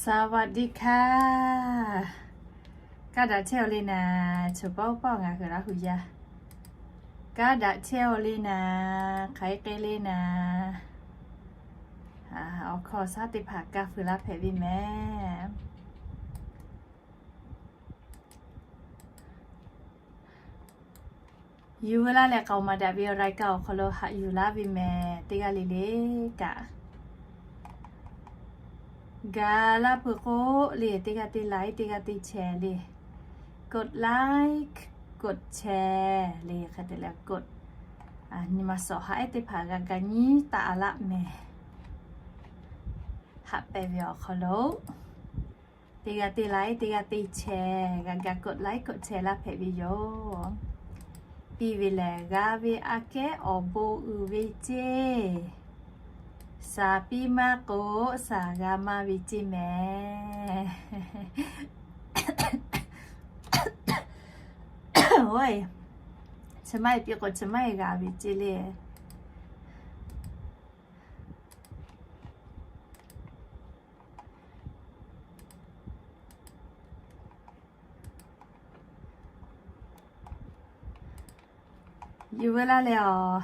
สวัสดีค่ะ Kaˇ daꞈ chehˇ-oˬ le naˍ, choˬ paˉ oˇ paˉ ngaˬ hui Laˇ hu yaˇ. Kaˇ daꞈ chehˇ-oˬ le naˍ, hk'aˬ hk'e le naˍ. Awˬ hkawˇ shaˉ teˇ hpaˍ kaˇ feu laˇ hpehꞈ ve mehˍ. Yuˬ veu laˇ leh k'aoˍ maˍ daꞈ ve awˬ รายการ awˬ hk'aw lo haꞈ yuˬ laˇ ve mehˍ, teˇ g'aˇ le le kaꞈ. Gaˬ laˇ peuˬ k'o le, teˇ g'aˇ teˇ like, teˇ g'aˇ teˇ share le, กดไลค์ กดแชร์ le hk'e te leh กด nyi ma suhˍ haꞈ ehˉ teˇ hpaˍ g'a ga nyi taˍ laˇ mehˍ. Haꞈ pehnˇ ve awˬ hk'aw lo teˇ g'aˇ teˇ like, teˇ g'aˇ teˇ share, g'a ga กดไลค์ กดแชร์ laˇ hpehꞈ ve yoˬ. Piˇ ve lehˬ g'a ve aꞈ kehˉ awˬ bon uiˍ ve ceˇ. Shaˍ piˇ maˇ k'o, shaˍ g'a maˇ ve ceˇ mehˍ. Chi maˇ heˆ piˇ k'o, chi maˇ heˆ g'a ve ceˇ le. Yuˬ veu laˇ leh awˬ,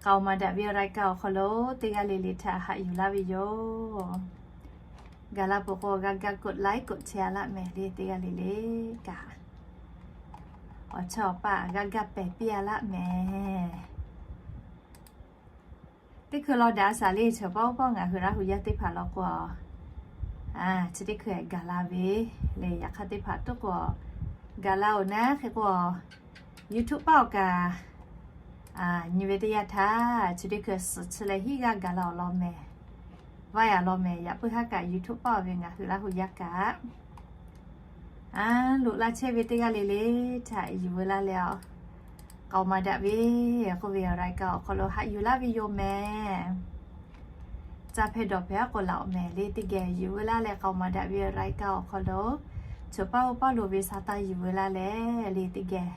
k'aoˍ maˍ daꞈ ve awˬ รายการ awˬ hk'aw lo teˇ g'aˇ le le htaꞈ haꞈ yuˬ laˇ ve yoˬ. Gaˬ la peuˬ k'o g'a ga กดไลค์ กดแชร์ laˇ mehˍ le, teˇ g'aˇ le le kaꞈ. Awˬ chawˇ awˬ paˆ g'a ga pehˬ piˇ-a laˇ mehˍ. Teˇ hkui law daꞈ shaˍ le, choˬ paˉ oˇ paˉ ngaˬ hui Laˇ hu yaˇ teˇ hpaˍ law k'o, chi teˇ hkui gaˬ la ve le. Yaꞈ hk'aˇ teˇ hpaˍ tuˉ k'o, gaˬ la-oˬ naˉ hk'e k'o, YouTube paˆ awˬ kaꞈ nyi ve teˇ yanˇ htaˇ, chi teˇ hkui suhˍ chi leh hiˉ g'aˇ gaˬ la awˬ lawn mehˍ. Vaˇ yaꞈ lawn mehˍ, yaꞈ puiˉ haˉ kaꞈ YouTube paˆ ve ngaˬ hui Laˇ hu yaˇ kaꞈ, a, loꞈ laˇ chehˇ ve teˇ g'aˇ le le htaꞈ yuˬ veu laˇ leh awˬ, k'aoˍ maˍ daꞈ ve k'oˆ ve awˬ รายการ awˬ hk'aw lo haꞈ yuˬ laˇ ve yoˬ mehˍ. Caˇ hpehˇ dawˬ hpehˇ aˉ k'o laꞈ-oˬ mehˍ le, teˇ geh yuˬ veu laˇ leh k'aoˍ maˍ daꞈ ve awˬ รายการ awˬ hk'aw lo, choˬ paˉ oˇ paˉ loˍ ve sa taˇ yuˬ veu laˇ leh le, teˇ geh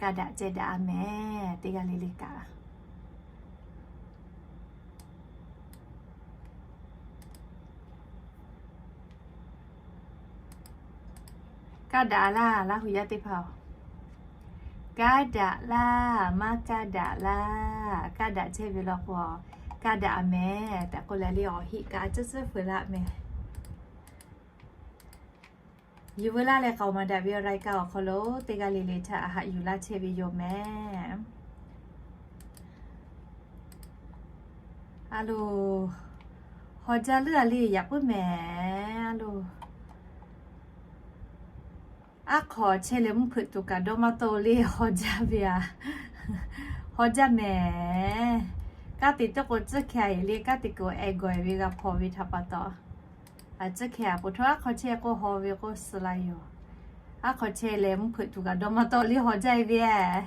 kaˇ daꞈ ceh daꞈ-a mehˍ, teˇ g'aˇ le le kaꞈ. Kaˇ daꞈ laˇ, Laˇ hu yaˇ teˇ hpaˍ-oˬ. Kaˇ daꞈ laˇ, maˇ kaˇ daꞈ laˇ. Kaˇ daꞈ chehˇ ve law k'o, kaˇ daꞈ-a mehˍ tehꞈ k'oˆ leh le, awˬ heˆ kaꞈ tcuhˉ tcuhˉ feu laˇ mehˍ. Yuˬ veu laˇ leh k'aoˍ maˍ daꞈ ve awˬ รายการ awˬ hk'aw lo teˇ g'aˇ le le htaꞈ haꞈ yuˬ laˇ chehˇ ve yoˬ mehˍ. A loˬ, haw jaˇ leuˉ-a le, yaꞈ puiˉ mehˍ. A loˬ, aˉ hk'aw chehˇ leh mvuhˇ hpeuꞈ tuˬ kaꞈ dawˇ maˇ tawˆ le, haw jaˇ ve-a. Haw jaˇ mehˍ. Kanˉ te tawˇ k'o tcuhˉ hkeh-a le, kanˉ te kuiˬ-oˬ, eh gawˬ-e ve g'a hpaw ve htaꞈ pa taw, a tcuhˉ hkeh-a poˬ htaˇ aˉ hk'aw chehˇ k'oˆ haw ve k'oˆ suh la yoˬ. Aˉ hk'aw chehˇ leh mvuhˇ hpeuꞈ tuˬ kaꞈ dawˇ maˇ tawˆ le, haw jaˇ-e ve-a.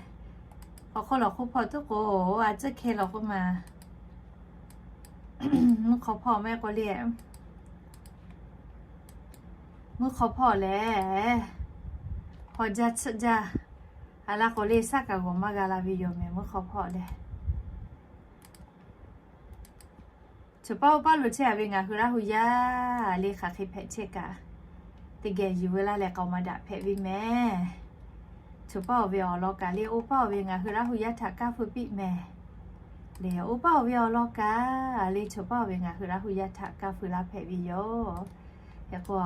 Hk'aw hk'oˆ lawˬ hk'oˆ hpawˇ tuˉ k'o, a tcuhˉ hkeh lawˬ k'oˆ ma. Mvuhˇ hk'aw hpawˇ mehˆ k'o le, mvuhˇ hk'aw hpawˇ lehˬ, haw jaˇ tsuhˆ jaˇ. A la k'o le, shaˉ kaꞈ g'awˬ maˇ g'a la ve yoˬ mehˍ, mvuhˇ hk'aw hpawˇ lehˬ. Choˬ paˉ oˇ paˉ lo chehˇ-a ve ngaˬ hui Laˇ hu yaˇ le, hk'aˬ hk'e hpehꞈ chehˇ kaꞈ, teˇ geh yuˬ veu laˇ leh k'aoˍ maˍ daꞈ hpehꞈ ve mehˍ. Choˬ paˉ-oˬ ve awˬ lawn kaꞈ le, oˇ paˉ-oˬ ve ngaˬ hui Laˇ hu yaˇ htaꞈ kaˇ feu piˇ mehˍ. Le oˇ paˉ-oˬ ve awˬ lawn kaꞈ le, choˬ paˉ-oˬ ve ngaˬ hui Laˇ hu yaˇ htaꞈ kaˇ feu laˇ hpehꞈ ve yoˬ. Hk'e k'o,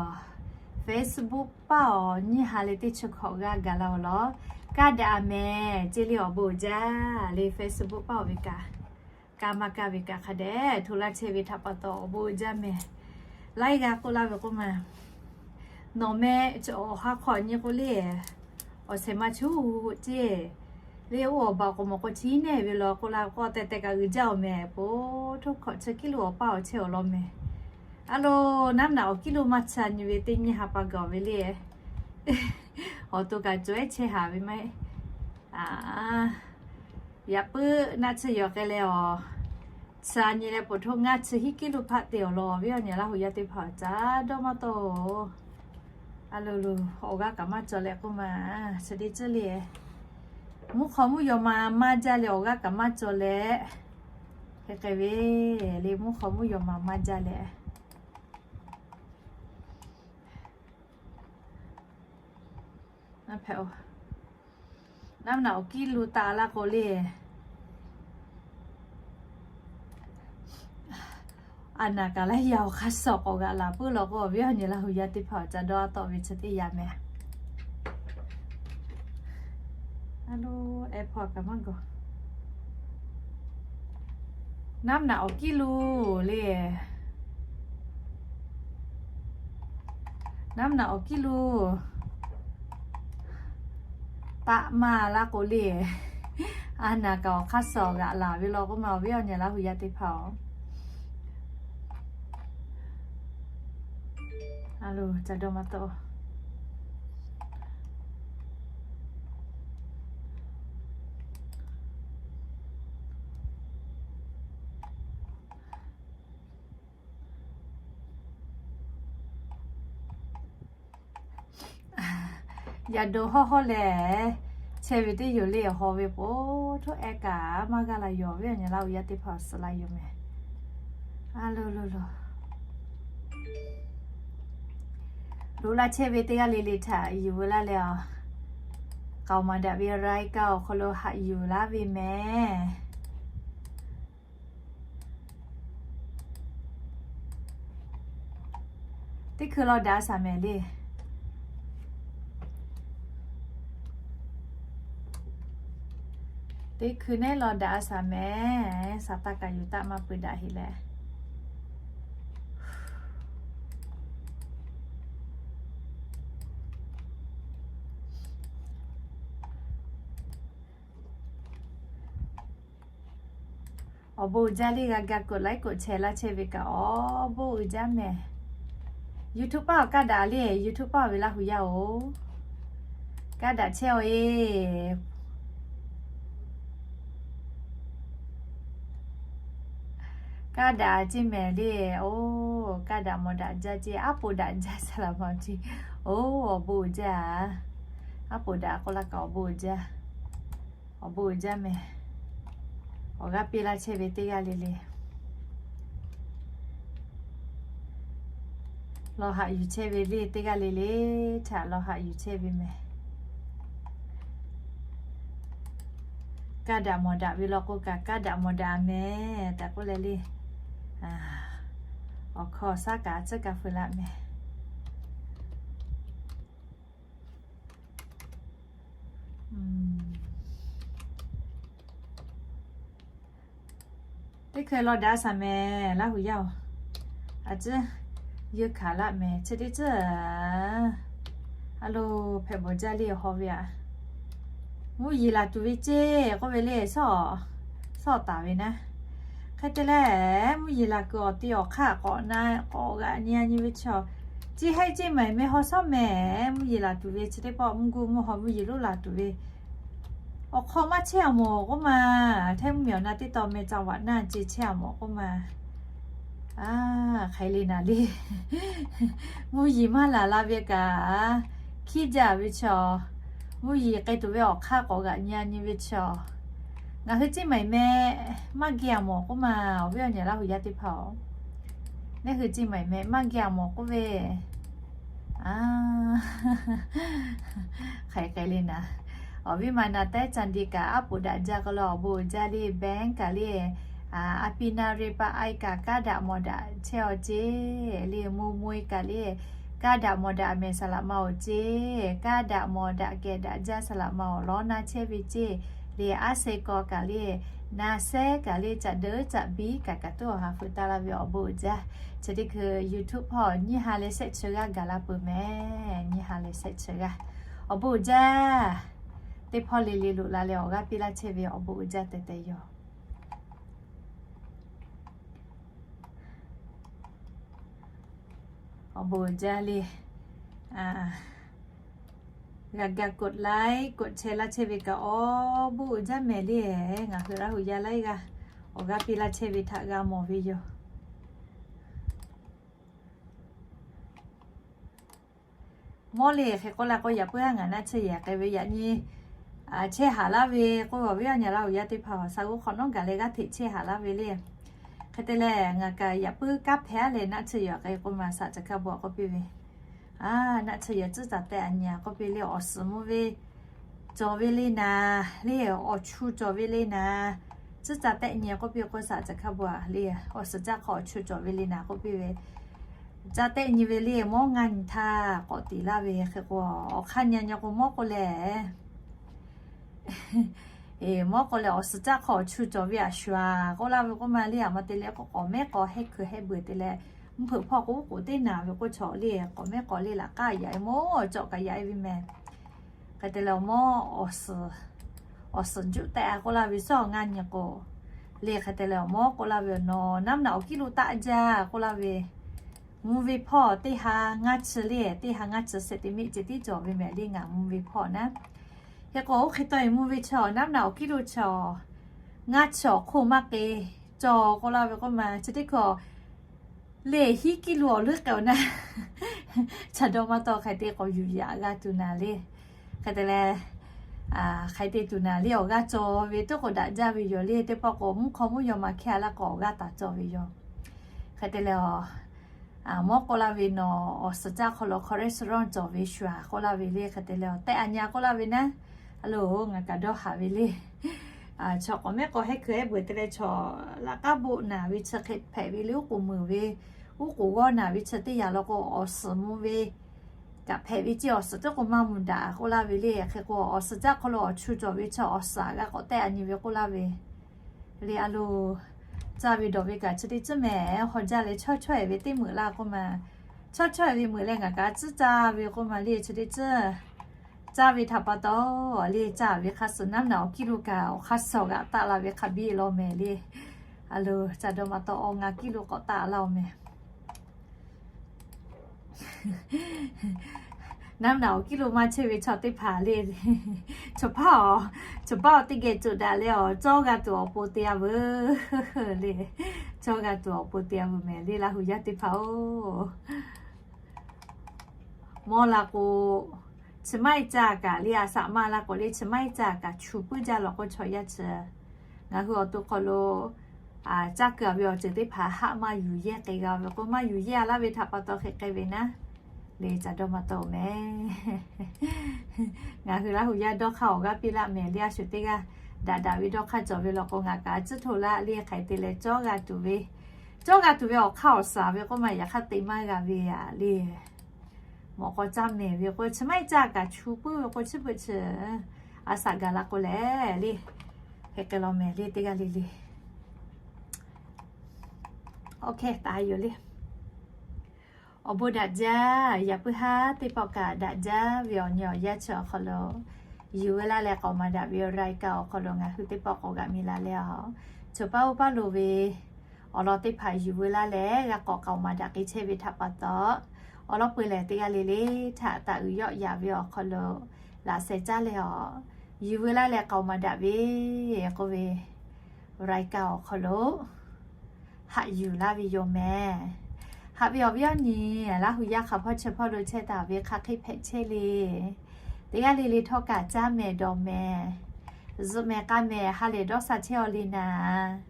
Facebook paˉ awˬ nyiˇ ha leh teˇ chi hkawꞈ g'aˇ gaˬ la-oˬ law. Kaˇ daꞈ-a mehˍ, ceˇ le awˬ bon jaˇ le, Facebook paˉ-oˬ ve kaꞈ, kaˇ maˇ kaˇ ve kaꞈ hk'a dehꞈ hto laˇ chehˇ ve htaꞈ pa taw awˬ bon jaˇ mehˍ. Laiˉ g'aˇ k'oˆ laˇ ve k'oˆ ma, nawˬ meh awˬ ha hk'aw nyi k'o le, awˬ shehˍ ma chu ceˇ le, oˇ awˬ baˬ k'o mawˬ k'o chi neˇ ve law k'oˆ la k'o, teh teh kaꞈ g'uiˬ jaˇ-oˬ mehˍ. Po htoˇ hkawꞈ chi kiˇ lo awˬ paˇ awˬ chehˇ awˬ lawn mehˍ. A loˬ, naˉ naꞈ awˬ kiˇ lo maˇ cha nyi ve teˇ nyiˇ ha pa gaˬ ve le. Awˬ to kaꞈ cawˬ ehˉ chehˇ haˍ ve maˇ heˆ. Yaꞈ puiˉ naˆ tsuhˇ yawˬ k'ai leh awˬ, cha nyi leh poˬ htoˇ ngaˇ chi hiˉ kiˇ lo hpaˆ te awˬ lawn, awˬ viˉ awˬ nyi Laˇ hu yaˇ teˇ hpaˍ caˇ dawˇ maˇ tawˆ-oˬ. A loˬ loˬ, awˬ g'aˇ kaꞈ maˇ cawˬ leh k'oˆ ma, chi teˇ tcuhˇ le. Mvuhˇ hk'aw mvuhˇ yaw ma maˇ jaˇ leh awˬ g'aˇ kaꞈ maˇ cawˬ leh, hk'e k'ai ve le, mvuhˇ hk'aw mvuhˇ yaw ma maˇ jaˇ leh. Hpehꞈ-oˬ, naˉ naꞈ awˬ kiˉ lu taˍ laˇ k'o le, a naˍ kaꞈ laiˉ yaˇ awˬ hk'aˇ suh k'awꞈ g'aꞈ laˬ puiˉ law k'o, awˬ viˉ awˬ nyi Laˇ huˍ yaˇ teˇ hpaˍ awˬ ca dawˇ a tawˆ ve chi teˇ yanˇ meh. A lo, airport kaꞈ maˇ gawˬ. Naˉ naꞈ awˬ kiˉ lu le. Naˉ naꞈ awˬ kiˉ lu taˆ maˇ laˇ k'o le, a naˍ kaꞈ awˬ hk'aˇ suh g'aꞈ laˬ ve law k'oˆ ma, awˬ viˉ awˬ nyi Laˇ huˍ yaˇ teˇ hpaˍ-oˬ. A lo, ca dawˇ maˇ tawˆ. Yaꞈ daw hawˇ hawˇ lehˬ, chehˇ ve teˇ yoˬ le, haw ve po htoˇ ehˉ kaꞈ maˇ g'aˇ la yoˬ, awˬ viˉ awˬ nyi Laˇ huˍ yaˇ teˇ hpaˍ awˬ suh la yoˬ meh. A lo lo lo. Loꞈ laˇ chehˇ ve teˇ g'aˇ le le htaꞈ yuˬ veu laˇ leh, a, k'aoˍ maˍ daꞈ ve รายการ awˬ hk'aw lo haꞈ yuˬ laˇ ve meh. Teˇ hkui law daꞈ a shaˍ mehˍ le. Teˇ hkui neˉ law daꞈ a shaˍ mehˍ, shaˍ taˇ kaꞈ yuˬ taˆ maˇ pui daꞈ heˆ leh. Awˬ bon uiˍ jaˇ le, g'a ga กดไลค์ กดแชร์ laˇ chehˇ ve kaꞈ awˬ bon uiˍ jaˇ mehˍ. YouTube paˇ awˬ kaˇ daꞈ le, YouTube paˇ awˬ ve Laˇ huˍ yaˇ-oˬ, kaˇ daꞈ chehˇ-oˆ e. Kaˇ daꞈ ceˇ mehˍ le. Oˬ, kaˇ daꞈ mawˬ daꞈ jaˇ ceˇ, aˉ poꞈ daꞈ jaˇ saˍ laꞈ ma ceˇ. Oˬ, awˬ bon uiˍ jaˇ. Aˉ poꞈ daꞈ k'oˆ laˇ kaꞈ awˬ bon uiˍ jaˇ. Awˬ bon uiˍ jaˇ mehˍ. Awˬ g'aˇ piˇ laˇ chehˇ ve teˇ g'aˇ le le, law haꞈ yuˬ chehˇ ve le, teˇ g'aˇ le le htaꞈ law haꞈ yuˬ chehˇ ve mehˍ. Kaˇ daꞈ mawˬ daꞈ ve law k'o kaꞈ, kaˇ daꞈ mawˬ daꞈ mehˍ tehꞈ k'oˆ leh le, awˬ hkawˇ shaˉ kaꞈ tcuhˉ kaꞈ feu laˇ mehˍ. Teˇ hkui law daꞈ a shaˍ mehˍ, Laˇ huˍ yaˇ-oˬ, a tcuhˉ, yeunˇ hkanˍ laˆ mehˍ, chi teˇ tcuhˉ. A lo, hpehꞈ bawˬ jaˇ le, haw ve aꞈ. Mvuhˇ yeˬ laˬ tuˬ ve ceˇ k'oˆ ve le, shawˉ taˍ ve naˉ. Hk'e te leh, mvuhˇ yeˬ laˬ kuiˬ awˬ te awˬ hk'aˇ k'awꞈ na k'awꞈ g'aꞈ nyi a nyi ve chaw, ceˇ hehˆ ceˇ maiˍ meh haw shawˉ mehˍ. Mvuhˇ yeˬ laˬ tuˬ ve chi teˇ pawˆ mvuhˇ guˇ mvuhˇ haw mvuhˇ yeˬ loˉ laˬ tuˬ ve awˬ hk'aw maˇ chehˇ a mawˬ k'oˆ ma. Hteˇ mvuhˇ miˬ awˬ na teˇ taw meh ca vaꞈ naˇ ce chehˇ a mawˬ k'oˆ ma. A, hk'aˬ hk'e le naˍ le. Mvuhˇ yeˬ maˇ laˬ la ve kaꞈ, hkiˉ jaˇ ve chaw, mvuhˇ yeˬ k'ai tuˬ ve awˬ hk'aˇ k'awꞈ g'aꞈ nyi a nyi ve chaw, ngaˬ hui ceˇ maiˍ meh maˇ geh a mawˬ k'oˆ ma. Awˬ viˉ awˬ nyi Laˇ huˍ yaˇ teˇ hpaˍ-oˬ, ngaˬ hui ceˇ maiˍ meh maˇ geh a mawˬ k'oˆ ve. A, hk'aˬ hk'e le naˍ. Awˬ viˉ ma na tehˉ ca di kaꞈ aˉ poꞈ daꞈ jaˇ k'o la, awˬ bon uiˍ jaˇ le, bank kaꞈ le, a pi na re pa ai kaꞈ kaˇ daꞈ mawˬ daꞈ chehˇ aw ceˇ le, mo mo e kaꞈ le, kaˇ daꞈ mawˬ daꞈ mehˍ saˍ laꞈ ma awˬ ceˇ, kaˇ daꞈ mawˬ daꞈ kehˬ daꞈ jaˇ saˍ laꞈ ma awˬ lawˉ naˇ chehˇ ve ceˇ le, aˉ se kaw kaꞈ le, na sehˉ kaꞈ le, caꞈ deuˉ caꞈ biˉ kaꞈ kaꞈ tuˉ awˬ ha feu taˇ laˇ ve awˬ bon uiˍ jaˇ. Chi teˇ hkui YouTube hpawˇ nyiˇ ha leh shehˆ chi g'aˇ gaˬ la peuˬ mehˍ. Nyiˇ ha leh shehˆ chi g'aˇ. Awˬ bon uiˍ jaˇ. Teˇ hpawˇ le le loꞈ la leh awˬ g'aˇ piˇ laˇ chehˇ ve awˬ bon uiˍ jaˇ tehꞈ tehꞈ yoˬ. Awˬ bon uiˍ jaˇ le. G'a ga กดไลค์ กดแชร์ laˇ chehˇ ve kaꞈ awˬ bon uiˍ jaˇ mehˍ le. Ngaˬ hui Laˇ huˍ yaˇ laiˉ g'aˇ awˬ g'aˇ piˇ laˇ chehˇ ve htaꞈ g'a mawˬ ve yoˬ. Mawˇ le hk'e k'oˆ la k'o, yaꞈ puiˉ haˉ ngaˬ naˆ tsuhˇ yehˬ k'ai ve yaꞈ nyi chehˇ haˍ laˇ ve k'oˆ ve, awˬ viˉ awˬ nyi Laˇ huˍ yaˇ teˇ hpaˍ awˬ sha g'uˇ hk'awꞈ nawˉ gaˬ leh g'aˇ hteꞈ chehˇ haˍ laˇ ve le. Hk'e te leh, ngaˬ kaꞈ yaꞈ puiˉ kanˉ hpehˇ a leh naˆ tsuhˇ yehˬ k'ai k'oˆ ma, shaꞈ ca hkaˇ bon k'oˆ piˇ ve. Naˆ tsuhˇ yehˬ tcuhˉ caˍ tehˆ a nyi k'oˆ piˇ le, awˬ suhˍ mvuh ve cawˬ ve le naˍ le, awˬ chu cawˬ ve le naˍ. Tcuhˉ caˍ tehˆ nyi k'oˆ piˇ k'o, shaˍ caˬ hk'a bvuhꞈ le, awˬ suhˍ caˇ hk'aw awˬ chu cawˬ ve le naˍ k'oˆ piˇ ve, caˇ tehˆ nyi ve le, mawˇ ngaˇ nyi htaˇ k'awꞈ tiˍ laˇ ve hk'e k'o, awˬ hk'aˇ nyi nyi k'o mawˇ k'oˆ leh mawˇ k'oˆ leh awˬ suhˍ caˇ hk'aw awˬ chu cawˬ ve a shuˍ a k'oˆ laˇ ve k'oˆ ma le, a ma te leh k'o k'awꞈ mehˉ k'aw hehˉ hkui hehˉ beuꞈ te leh, mvuhˇ hpeuꞈ hpawˇ k'o uˉ k'oˍ teˇ naˍ ve k'oˆ chaw le, k'awꞈ mehˉ k'aw le laꞈ k'aˉ yaꞈ e mawˇ cawˬ kaꞈ yaꞈ e ve mehˍ. Hk'e te leh awˬ mawˇ awˬ suhˍ juˆ tehˆ a k'oˆ laˇ ve, suhˉ awˬ ngaˇ nyi k'o le, hk'e te leh awˬ mawˇ k'oˆ laˇ ve, nawˬ naˉ naꞈ awˬ kiˇ lo taˆ jaˇ k'oˆ laˇ ve, mvuh ve hpawˇ teˇ ha ngaˇ chi le, teˇ ha ngaˇ chi centimeter ceh tiˉ cawˬ ve mehˍ le, ngaˬ mvuh ve hpawˇ naˉ. Hk'e k'o oˇ hk'e taw e mvuh ve chaw naˉ naꞈ awˬ kiˇ lo chaw ngaˇ chi awˬ hk'oˆ maˇ k'e cawˬ k'oˆ laˇ ve k'oˆ ma, chi teˇ hkui le hiˉ kiˇ lo awˬ leuˉ k'ai awˬ naˉ, chaꞈ dawˇ maˇ tawˇ hk'e te k'awꞈ yuˬ yaꞈ g'a tuˬ naˍ le. Hk'e te leh hk'e te tuˬ naˍ le, awˬ g'aˇ cawˬ ve tuˉ k'awꞈ daꞈ jaˇ ve yoˬ le. Teˇ pawˆ k'o mvuhˇ hk'aw mvuhˇ yaw ma hkehˇ a laˇ k'o awˬ g'aˇ taˍ cawˬ ve yoˬ. Hk'e te leh mawˇ k'oˆ laˇ ve, nawˬ awˬ suhˍ caˇ hk'aw lo cholesterol cawˬ ve shuˍ a k'oˆ laˇ ve le. Hk'e te leh awˬ tehˆ a nyi a k'oˆ laˇ ve naˉ, a loˬ ngaˬ kaꞈ dawˇ haˍ ve le. Chaw k'awꞈ mehˉ k'aw hehˉ hkui hehˉ beuꞈ te leh chaw laꞈ k'aˉ boˆ naˍ ve chi hk'e hpehꞈ ve le, uˉ k'oˍ meuˍ ve, uˉ k'oˍ g'awˇ naˍ ve chi teˇ yanˇ law k'o awˬ suhˍ mvuh ve kaꞈ hpehꞈ ve ceˇ, awˬ suhˍ teˇ k'o maˇ mvuh daꞈ k'oˆ laˇ ve le. Hk'e k'o awˬ suhˍ caˇ hk'aw lo awˬ chu cawˬ ve chaw awˬ suhˍ g'aˇ k'awꞈ tehˆ a nyi ve k'oˆ laˇ ve le. A loˬ, caˇ ve dawˬ ve kaꞈ chi teˇ tcuhˉ mehˍ haw jaˇ leh chawˇ chawˇ e ve teˇ meuꞈ laˇ k'oˆ ma, chawˇ chawˇ e ve meuꞈ leh ngaˬ kaꞈ tcuhˉ caˇ ve k'oˆ ma le, chi teˇ tcuhˉ caˇ ve htaꞈ pa taw le, caˇ ve hk'a suhˍ naˉ naꞈ awˬ kiˇ lo kaꞈ awˬ hk'aˇ suhˍ g'aꞈ taˆ la ve hk'a biˇ law mehˍ le. A loˬ, ca dawˇ ma taw awˬ ngaˬ kiˇ lo k'awꞈ taˆ laˇ oˬ mehˍ. Naˉ naꞈ awˬ kiˇ lo maˇ chehˇ ve chaw teˇ hpaˍ le, chaw paˉ awˬ, chaw paˉ awˬ teˇ geh coˬ daꞈ leh awˬ cawˇ g'a tuˬ awˬ pon te a veuˬ le. Cawˇ g'a tuˬ awˬ pon te a veuˬ mehˍ le, Laˇ hu yaˇ teˇ hpaˍ-oˬ. Mawˇ la k'o, chi maˇ heˆ caˇ kaꞈ le, a shaꞈ maˇ la k'o le, chi maˇ heˆ caˇ kaꞈ chu puiˉ jaˇ law k'o chaw yaˇ chi, ngaˬ hui awˬ to hk'aw lo caˇ keu a ve awˬ ceuˬ teˇ hpaˍ haˆ maˇ yuˬ yehˇ k'ai g'a ve k'o, maˇ yuˬ yehˇ a laˇ ve htaꞈ pa taw hk'e k'ai ve naˉ le, ca dawˇ ma taw mehˍ. Ngaˬ hui Laˇ hu yaˇ dawˇ hk'aˇ awˬ g'aˇ piˇ laˆ mehˍ le, a shu teˇ g'aˇ daꞈ daꞈ ve dawˇ hk'aˇ cawˬ ve law k'o ngaˬ kaꞈ tcuhˉ hto laˇ le, hk'aˬ hk'e te leh cawˇ g'a tuˬ ve, cawˇ g'a tuˬ ve awˬ hk'aˇ awˬ suhˍ ve k'oˆ ma yaꞈ hk'aˇ te maˇ g'a ve a le. Mawꞈ k'aw caˇ mehˍ ve k'o, chi maˇ heˆ caˇ kaꞈ chu puiˉ ve k'o, chi beuꞈ chi a shaꞈ gaˬ la k'o leh le, hk'e k'ai law mehˍ le, teˇ g'aˇ le le. Oˇ hk'e taˍ yoˬ le. Awˬ bon daꞈ jaˇ, yaꞈ puiˉ haˉ teˇ pawˆ kaꞈ daꞈ jaˇ ve awˬ nyi awˬ yanˇ chi awˬ hk'aw lo, yuˬ veu laˇ leh k'aoˍ maˍ daꞈ ve awˬ รายการ awˬ hk'aw lo ngaˬ hui teˇ pawˆ k'awꞈ g'a mi la leh a, chaw paˉ uˉ paˉ lo ve awˬ lawn teˇ hpaˍ yuˬ veu laˇ leh g'a k'awꞈ k'aoˍ maˍ daꞈ k'ai chehˇ ve htaꞈ pa taw, awˬ lawn peu leh teˇ g'aˇ le le htaꞈ taˍ uiˍ yawˆ yaꞈ ve awˬ hk'aw lo laꞈ sheh caˇ leh a, yuˬ veu laˇ leh k'aoˍ maˍ daꞈ ve k'oˆ ve รายการ awˬ hk'aw lo haꞈ yuˬ laˇ ve yoˬ mehˍ. Haꞈ ve awˬ viˉ awˬ nyi, Laˇ hu yaˇ hk'a hpawˇ chi hpawˇ lo chehˇ taˍ ve hk'aˬ hk'e hpehꞈ chehˇ le. Teˇ g'aˇ le le htawˇ kaꞈ caˇ mehˍ dawˬ mehˍ, zuhꞈ mehˍ k'a mehˍ ha lehˬ dawˇ sha chehˇ aw le naˍ.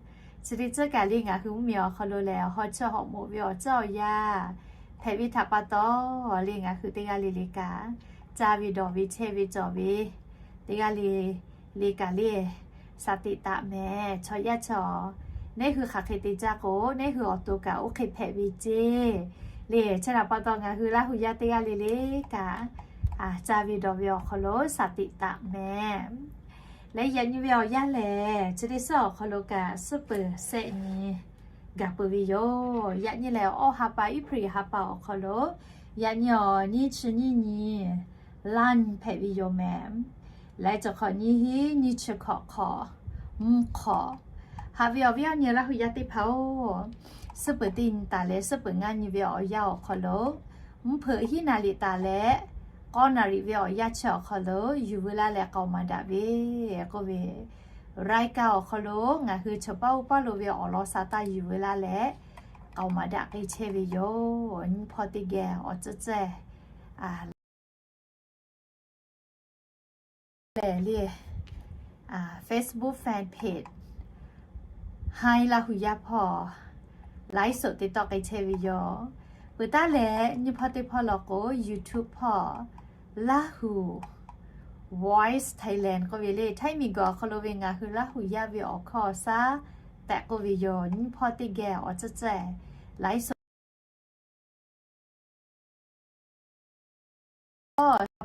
Chi teˇ tcuhˉ kaꞈ le ngaˬ hui mvuhˇmiˬ awˬ hk'aw lo lehˬ, haw chiˇ hawꞈ moꞈ ve awˬ ceuˬ awˬ yanˇ hpehꞈ ve htaꞈ pa taw le, ngaˬ hui teˇ g'aˇ le le kaꞈ caˇ ve dawˬ ve chehˇ ve cawˬ ve teˇ g'aˇ le le kaꞈ le สติ taˍ mehˍ. Chaw yaˇ chaw, neˇ hui hk'aˬ hk'e te caˇ k'o, neˇ hui awˬ to kaꞈ oˇ hk'e hpehꞈ ve ceˇ le. Chi htaꞈ pa taw ngaˬ hui Laˇ hu yaˇ teˇ g'aˇ le le kaꞈ caˇ ve dawˬ ve awˬ hk'aw lo สติ taˍ mehˍ. Leh yaꞈ nyi ve awˬ yanˇ lehˬ, chi teˇ suhˉ awˬ hk'aw lo kaꞈ suhˉ peuˬ shehˆ nyi gaˬ peuˬ ve yoˬ. Yaꞈ nyi lehˬ, awˇ ha pa April ha pa awˬ hk'aw lo yaꞈ nyi awˬ nyiˇ chi nyiˇ nyi ล้าน hpehꞈ ve yoˬ mehˍ. Laiˉ cawˬ hk'awꞈ nyiˇ hinˉ nyiˇ chi hkawꞈ hk'awꞈ mvuhˇ hk'awꞈ. Haꞈ ve awˬ viˉ awˬ nyi Laˇ hu yaˇ teˇ hpaˍ-oˬ, suhˉ peuˬ teˇ nyi taˍ leh suhˉ peuˬ ngaˇ nyi ve awˬ yanˇ awˬ hk'aw lo, mvuhˇ hpeuꞈ hiˉ naˍ riˍ taˍ leh k'awˇ naˍ riˍ ve awˬ yanˇ chi awˬ hk'aw lo yuˬ veu laˇ leh k'aoˍ maˍ daꞈ ve k'oˆ ve รายการ awˬ hk'aw lo ngaˬ hui chaw paˉ uˉ paˉ lo ve awˬ lawn sha taˇ yuˬ veu laˇ leh k'aoˍ maˍ daꞈ k'ai chehˇ ve yoˬ. Nyi hpawˇ teˇ geh awˬ tcuhˉ tcuhˉ lehˬ le, Facebook fan page Haiˉ Laˇ hu yaˇ hpawˇ ไลฟ์สด te tawˆ k'ai chehˇ ve yoˬ. Peuˬ taˉ leh nyiˇ hpawˇ teˇ hpawˇ law k'o, YouTube hpawˇ Lahu Voice Thailand k'oˆ ve le, Htaiˇ miˬguiˬ awˬ hk'aw lo ve ngaˬ hui Laˇ huˍ yaˇ ve awˬ hkawˇ shaˉ tehꞈ k'oˆ ve yoˬ. Nyiˇ hpawˇ teˇ geh awˬ ceuˬ ceuˬ laiˉ suhˍ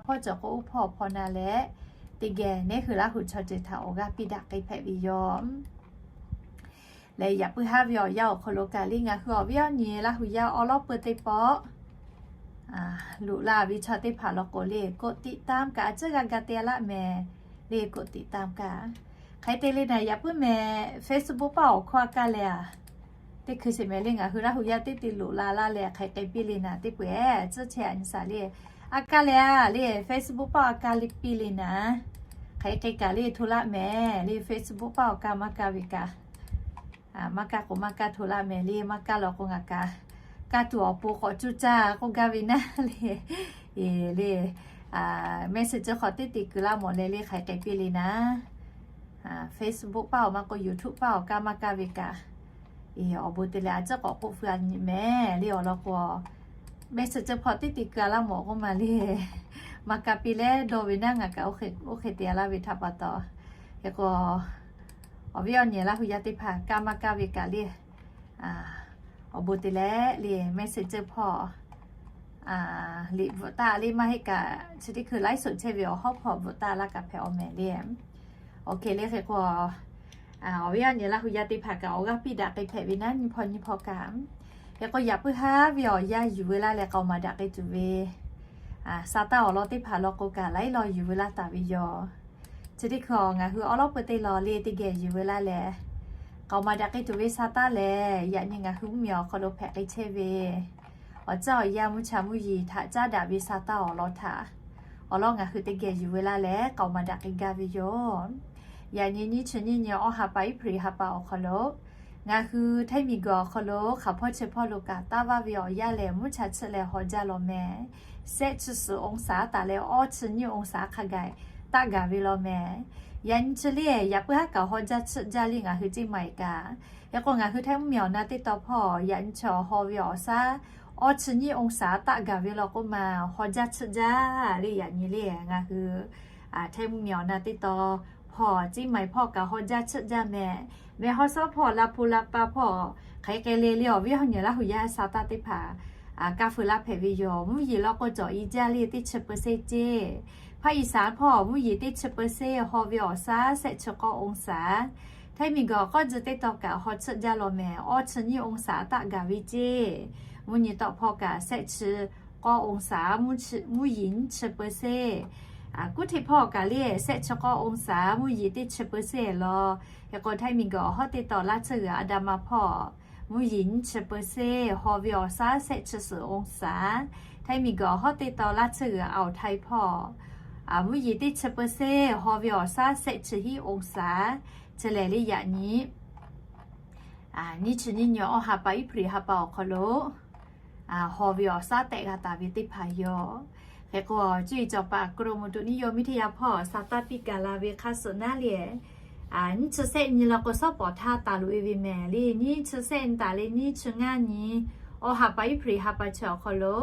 hpawˇ cawˬ k'o, oˇ hpawˇ awˬ hpawˇ na leh, teˇ geh neˉ hui Laˇ huˍ chaw ceuˬ htaꞈ awˬ g'aˇ piˇ daꞈ k'ai hpehꞈ ve yoˬ. Leh yaꞈ puiˉ haˉ ve awˬ yanˇ awˬ hk'aw lo kaꞈ le, ngaˬ hui awˬ viˉ awˬ nyi Laˇ huˍ yaˇ awˉ lawˉ peu teˇ pawˆ loꞈ la ve chaw teˇ hpaˍ law k'o le, กดติดตาม kaꞈ a ciˉ g'a ga te laˇ mehˍ le, กดติดตาม kaꞈ. Hk'e te le naˍ, yaꞈ puiˉ mehˍ Facebook paˆ awˬ hkawˇ a kaˇ leh a, teˇ hkui sheˍ mehˍ le, ngaˬ hui Laˇ huˍ yaˇ teˇ te loꞈ la laˇ leh hk'aˬ hk'e piˇ le naˍ, teˇ peuˬ ehˉ tcuhˉ chehˇ a nyi shaˍ le. A kaˇ leh a le, Facebook paˆ a kaˇ le piˇ le naˍ, hk'aˬ hk'e kaꞈ le hto laˇ mehˍ le, Facebook paˆ awˬ kaˇ maˇ kaˇ ve kaꞈ maˇ kaˇ k'o maˇ kaˇ hto laˇ mehˍ le, maˇ kaˇ law k'o ngaˬ kaꞈ kaˇ tuˬ awˬ pon k'awꞈ cuˇ caˇ k'oˆ gaˇ ve naˉ le. Le, Messenger hk'aw teˇ te kuiˬ laˇ mawˬ leh le hk'aˬ hk'e piˇ le naˍ, Facebook paˆ awˬ maˇ k'o YouTube paˆ awˬ kaˇ maˇ kaˇ ve kaꞈ, awˬ bon te leh a ciˉ k'awꞈ k'oˆ feu a nyi mehˍ le. Awˬ lawn k'o, Messenger hk'aw teˇ te kuiˬ a laˇ mawˬ k'oˆ ma le, maˇ kaˇ piˇ leh dawˇ ve naˉ ngaˬ kaꞈ oˇ hk'e te a laˇ ve htaꞈ pa taw. Hk'e k'o, awˬ viˉ awˬ nyi Laˇ huˍ yaˇ teˇ hpaˍ kaˇ maˇ kaˇ ve kaꞈ le, awˬ bon te leh le Messenger hpawˇ liꞈ bvuhꞈ taˆ le maˇ heˆ kaꞈ, chi teˇ hkui laiˉ suhˍ chehˇ ve awˬ hawˉ hpawˇ bvuhꞈ taˆ laˇ kaꞈ hpehꞈ awˬ mehˍ le. Oˇ hk'e le hk'e k'o, awˬ viˉ awˬ nyi Laˇ huˍ yaˇ teˇ hpaˍ kaꞈ awˬ g'aˇ piˇ daꞈ k'ai hpehꞈ ve naˉ nyiˇ hpawˇ nyiˇ hpawˇ kaꞈ. Hk'e k'o yaꞈ puiˉ haˉ ve awˬ yanˇ yuˬ veu laˇ leh k'aoˍ maˍ daꞈ k'ai tuˬ ve, saˍtanˍ awˬ lawn teˇ hpaˍ law k'o kaꞈ laiˉ law yuˬ veu laˇ taˍ ve yoˬ. Chi teˇ hkui ngaˬ hui awˉ lawˉ peu teˇ law le teˇ geh yuˬ veu laˇ leh, k'aoˍ maˍ daꞈ k'ai tuˬ ve saˍtanˍ lehˬ, yaꞈ nyi ngaˬ hui mvuhˇmiˬ awˬ hk'aw lo hpehꞈ k'ai chehˇ ve awˬ caˇ awˬ yanˇ mvuhˇ cha mvuhˇ yeˬ htaꞈ caˉ daꞈ ve saˍtanˍ awˬ lawn htaꞈ, awˬ lawn ngaˬ hui teˇ geh yuˬ veu laˇ leh k'aoˍ maˍ daꞈ k'ai gaˇ ve yoˬ. Yaꞈ nyi nyiˇ chi nyiˇ nyi awˇ ha pa April ha pa awˬ hk'aw lo, ngaˬ hui Htaiˇ miˬguiˬ awˬ hk'aw lo hk'aˬ hpawˇ chi hpawˇ lo kaꞈ taˇ vaˇ ve awˬ yanˇ lehˬ, mvuhˇ cha chiˆ leh haw jaˇ law mehˍ. Shehˆ chi suhˍ องศา taˍ leh awˇ chi nyiˇ องศา hk'a gaˬ taˆ gaˬ ve law mehˍ. Yaꞈ nyi chi le, yaꞈ puiˉ haˉ kaꞈ haw jaˇ chiˆ jaˇ le ngaˬ hui ceˇ maˬ kaꞈ. Hk'e k'o ngaˬ hui Htaiˇ mvuhˇmiˬ awˬ na teˇ taw hpawˇ yaꞈ nyi chi awˬ haw ve awˬ shaˉ awˇ chi nyiˇ องศา taˆ gaˬ ve law k'oˆ ma, haw jaˇ chiˆ jaˇ le. Yaꞈ nyi le ngaˬ hui Htaiˇ mvuhˇmiˬ awˬ na teˇ taw hpawˇ ceˇ maˬ hpawˇ kaꞈ haw jaˇ chiˆ jaˇ mehˍ. Mehˬ haw shawˉ hpawˇ la hpu la pa hpawˇ hk'aˬ hk'e le le awˬ viˉ awˬ nyi Laˇ huˍ yaˇ saˍtanˍ teˇ hpaˍ kaˇ feu laˇ hpehꞈ ve yoˬ. Mvuhˇ yeˬ law k'o cawˬ i jaˇ le teˇ chi เปอร์เซ็นต์ ceˇ. ภาคอีสาน hpawˇ mvuhˇ yeˬ teˇ chi เปอร์เซ็นต์ haw ve awˬ shaˉ shehˆ chi k'awˇ องศา. Htaiˇ miˬguiˬ k'awˇ ji teˇ taw kaꞈ haw chiˆ jaˇ law mehˍ, awˇ chi nyiˇ องศา taˆ gaˬ ve ceˇ. Mvuhˇ nyi tawˆ hpawˇ kaꞈ shehˆ chi k'awˇ องศา, mvuhˇ yeˬ nyiˇ chi เปอร์เซ็นต์. Kuˉ hteꞈ hpawˇ kaꞈ le shehˆ chi k'awˇ องศา, mvuhˇ yeˬ teˇ chi เปอร์เซ็นต์ law. Hk'e k'o Htaiˇ miˬguiˬ awˬ hawˉ teˇ taw laˇ tsuhˇ g'uiˬ อันดามัน hpawˇ mvuhˇ yeˬ nyiˇ chi เปอร์เซ็นต์, haw ve awˬ shaˉ shehˆ chi suhˍ องศา. Htaiˇ miˬguiˬ awˬ hawˉ teˇ taw laˇ tsuhˇ g'uiˬ อ่าวไทย hpawˇ mvuhˇ yeˬ teˇ chi เปอร์เซ็นต์, haw ve awˬ shaˉ shehˆ chi hiˉ องศา. Chi lehˬ le yaꞈ nyi nyiˇ chi nyiˇ nyi awˇ ha pa April ha pa awˬ hk'aw lo haw ve awˬ shaˉ tehꞈ g'a taˍ ve teˇ hpaˍ yoˬ. Hk'e k'o cuˇ yiˍ cawˬ paˍ กรมอุตุนิยมวิทยา hpawˇ saˍtanˍ piˇ gaˬ la ve hk'a suhˍ naˉ le, nyiˇ chi shehˆ nyi law k'o shawˉ pawˍ htaˇ taˍ loꞈ e ve mehˍ le. Nyiˇ chi shehˆ nyi taˍ leh nyiˇ chi ngaˇ nyi awˇ ha pa April ha pa chi awˬ hk'aw lo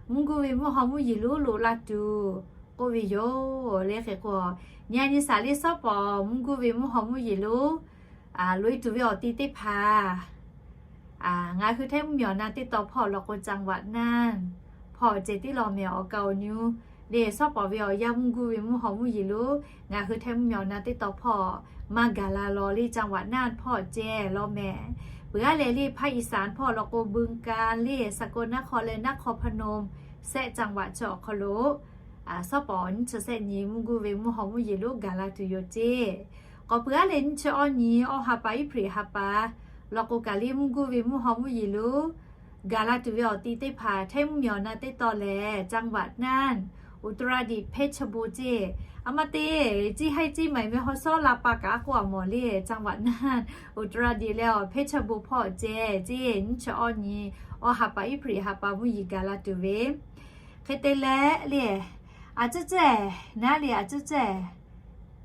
mvuhˇ guˇ ve mvuhˇ haw mvuhˇ yeˬ lonˉ loꞈ la tuˬ k'oˆ ve yoˬ le. Hk'e k'o nyi a nyi shaˍ le shawˉ pawˍ mvuhˇ guˇ ve mvuhˇ haw mvuhˇ yeˬ lonˉ loꞈ e tuˬ ve awˬ ti teˇ hpaˍ ngaˬ hui Htaiˇ mvuhˇmiˬ awˬ na teˇ taw hpawˇ law k'o จังหวัดน่าน hpawˇ ceh tiˉ law mehˍ. Awˬ kaˍ awˬ nu le shawˉ pawˍ ve awˬ yanˇ mvuhˇ guˇ ve mvuhˇ haw mvuhˇ yeˬ lonˉ ngaˬ hui Htaiˇ mvuhˇmiˬ awˬ na teˇ taw hpawˇ maˇ gaˬ la law le จังหวัดน่าน hpawˇ ceh law mehˍ. Peuˬ aˉ leh le ภาคอีสาน hpawˇ law k'o บึงกาฬ le สกลนคร leh นครพนม shehˆ จังหวัด chi awˬ hk'aw lo shawˉ pawˍ nyiˇ chi shehˆ nyi mvuhˇ guˇ ve mvuhˇ haw mvuhˇ yeˬ lonˉ gaˬ la tuˬ yoˬ ceˇ. K'awꞈ peuˬ aˉ leh nyiˇ chi awˇ nyi awˇ ha pa April ha pa law k'o kaꞈ le mvuhˇ guˇ ve mvuhˇ haw mvuhˇ yeˬ lonˉ gaˬ la tuˬ ve awˬ ti teˇ hpaˍ Htaiˇ mvuhˇmiˬ awˬ na teˇ taw lehˬ จังหวัดน่าน อุตรดิตถ์ เพชรบูรณ์ ceˇ. A maˇ te, ceˇ haiˇ ceˇ maˬ meh haw shawˉ la pa kaꞈ a k'oˆ a mawˬ le จังหวัดน่าน อุตรดิตถ์ leh awˬ เพชรบูรณ์ hpawˇ ceh ceˇ. Nyiˇ chi awˇ nyi awˇ ha pa April ha pa mvuhˇ yeˬ gaˬ la tuˬ ve hk'e te leh le, a ciˉ cehˇ naˉ le a ciˉ cehˇ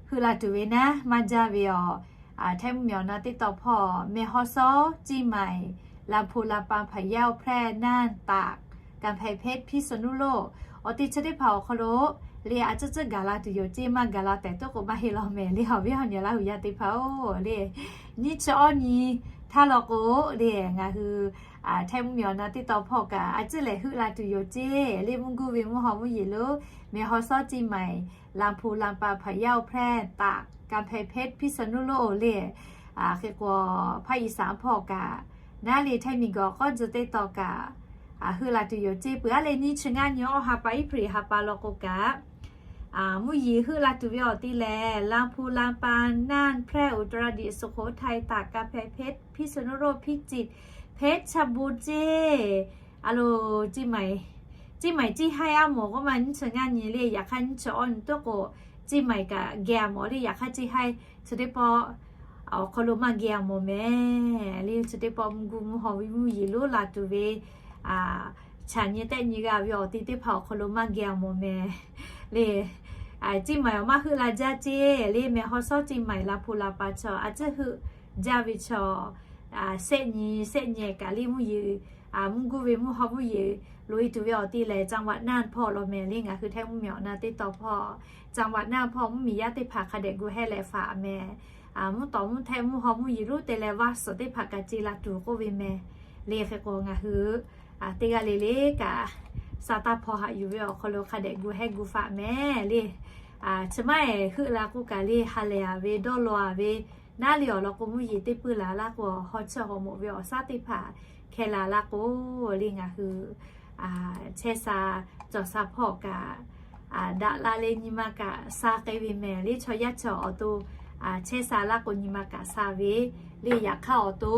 heuˆ la tuˬ ve naˉ maˇ jaˇ ve awˬ. Htaiˇ mvuhˇmiˬ awˬ na teˇ taw hpawˇ meh haw shawˉ ceˇ maˬ la hpu la pa พะเยา แพร่ น่าน ตาก กำแพงเพชร พิษณุโลก awˬ te chi teˇ hpaˍ awˬ hk'aw lo le a ciˉ ciˉ gaˬ la tuˬ yoˬ ceˇ. Maˇ gaˬ la tehꞈ tuˉ k'o maˇ heˆ law mehˍ le. Awˬ viˉ awˬ nyi Laˇ huˍ yaˇ teˇ hpaˍ-oˬ le, nyiˇ chi awˇ nyi htaˇ law k'o le, ngaˬ hui Htaiˇ mvuhˇmiˬ awˬ na teˇ taw hpawˇ kaꞈ a ciˉ lehˬ heuˆ la tuˬ yoˬ ceˇ le. Mvuhˇ guˇ ve mvuhˇ haw mvuhˇ yeˬ lonˉ mehˬ haw sawˉ Ceˇ Maiˍ, Lamphu, Lampa, Hpaˍyaˇ, Hprenˇ, Taꞈ, กำแพงเพชร พิษณุโลก le. Hk'e k'o, ภาคอีสาน hpawˇ kaꞈ naˉ le Htaiˇ miˬguiˬ awˬ k'awˇ tzuhꞈ teˇ taw kaꞈ heuˆ la tuˬ yoˬ ceˇ. Peuˬ aˉ leh nyiˇ chi ngaˇ nyi awˇ ha pa April ha pa law k'o kaꞈ mvuhˇ yeˬ heuˆ la tuˬ ve awˬ te lehˬ, Lamphu, Lampa, Naˇ, Hprenˇ, Uttaradik, Sukhothayi, Taꞈ, กำแพงเพชร พิษณุโลก พิจิตร เพชรบูรณ์ ceˇ. A lo, Ceˇ Maiˍ, Ceˇ Maiˍ Ceˇ Haiˇ aˉ mawˬ k'oˆ ma nyiˇ chi ngaˇ nyi le. Yaꞈ hk'aˇ nyiˇ chi awˇ nyi tuˉ k'o, Ceˇ Maiˍ kaꞈ geh a mawˬ le. Yaꞈ hk'aˇ Ceˇ Haiˇ chi teˇ pawˆ awˬ hk'aw lo maˇ geh a mawˬ mehˍ le. Chi teˇ pawˆ mvuhˇ guˇ mvuhˇ haw ve mvuhˇ yeˬ lonˉ la tuˬ ve chaꞈ nyi tehˆ nyi g'a ve awˬ te teˇ hpaˍ awˬ hk'aw lo maˇ geh a mawˬ mehˍ le. Ceˇ Maiˍ awˬ maˇ heuˆ la jaˇ ceˇ le. Mehˬ haw sawˉ Ceˇ Maiˍ, Lamphu, Lampa chaw a ciˉ heuˆ jaˇ ve chaw, sehˆ nyi sehˆ nyi kaꞈ le mvuhˇ yeˬ, mvuhˇ guˇ ve mvuhˇ haw mvuhˇ yeˬ loꞈ e tuˬ ve awˬ te lehˬ, จังหวัดน่าน hpawˇ law mehˍ le. Ngaˬ hui Htaiˇ mvuhˇmiˬ awˬ na teˇ taw hpawˇ จังหวัดน่าน hpawˇ mvuhˇmiˬ yaˇ teˇ hpaˍ hk'a dehꞈ gu hehˇ leh faˍ mehˍ. Mvuhˇ tawˍ mvuhˇ htehˆ mvuhˇ haw mvuhˇ yeˬ lonˉ te leh vaˇ suhˍ teˇ hpaˍ kaꞈ ce la tuˬ k'oˆ ve mehˍ le. Hk'e k'o ngaˬ hui teˇ g'aˇ le le kaꞈ, sa taˇ hpawˇ haꞈ yuˬ ve awˬ hk'aw lo hk'a dehꞈ gu hehˇ gu faˍ mehˍ le. Chi maˇ ehˍ heuˆ la k'oˆ kaꞈ le, ha lehˬ a ve dawˇ law a ve naˉ le awˬ lawn k'o, mvuhˇ yeˬ teˇ peuˇ laˬ laˇ k'o, haw chiˇ haw moꞈ ve awˬ shaˉ teˇ hpaˍ hkeh laˬ laˇ k'o le, ngaˬ hui chehˇ sha cawˬ sha hpawˇ kaꞈ daꞈ la leh nyi ma kaꞈ sha k'ai ve mehˍ le. Chaw yaˇ chaw awˬ to chehˇ sha laˇ k'o nyi ma kaꞈ sha ve le. Yaꞈ hk'aˇ awˬ to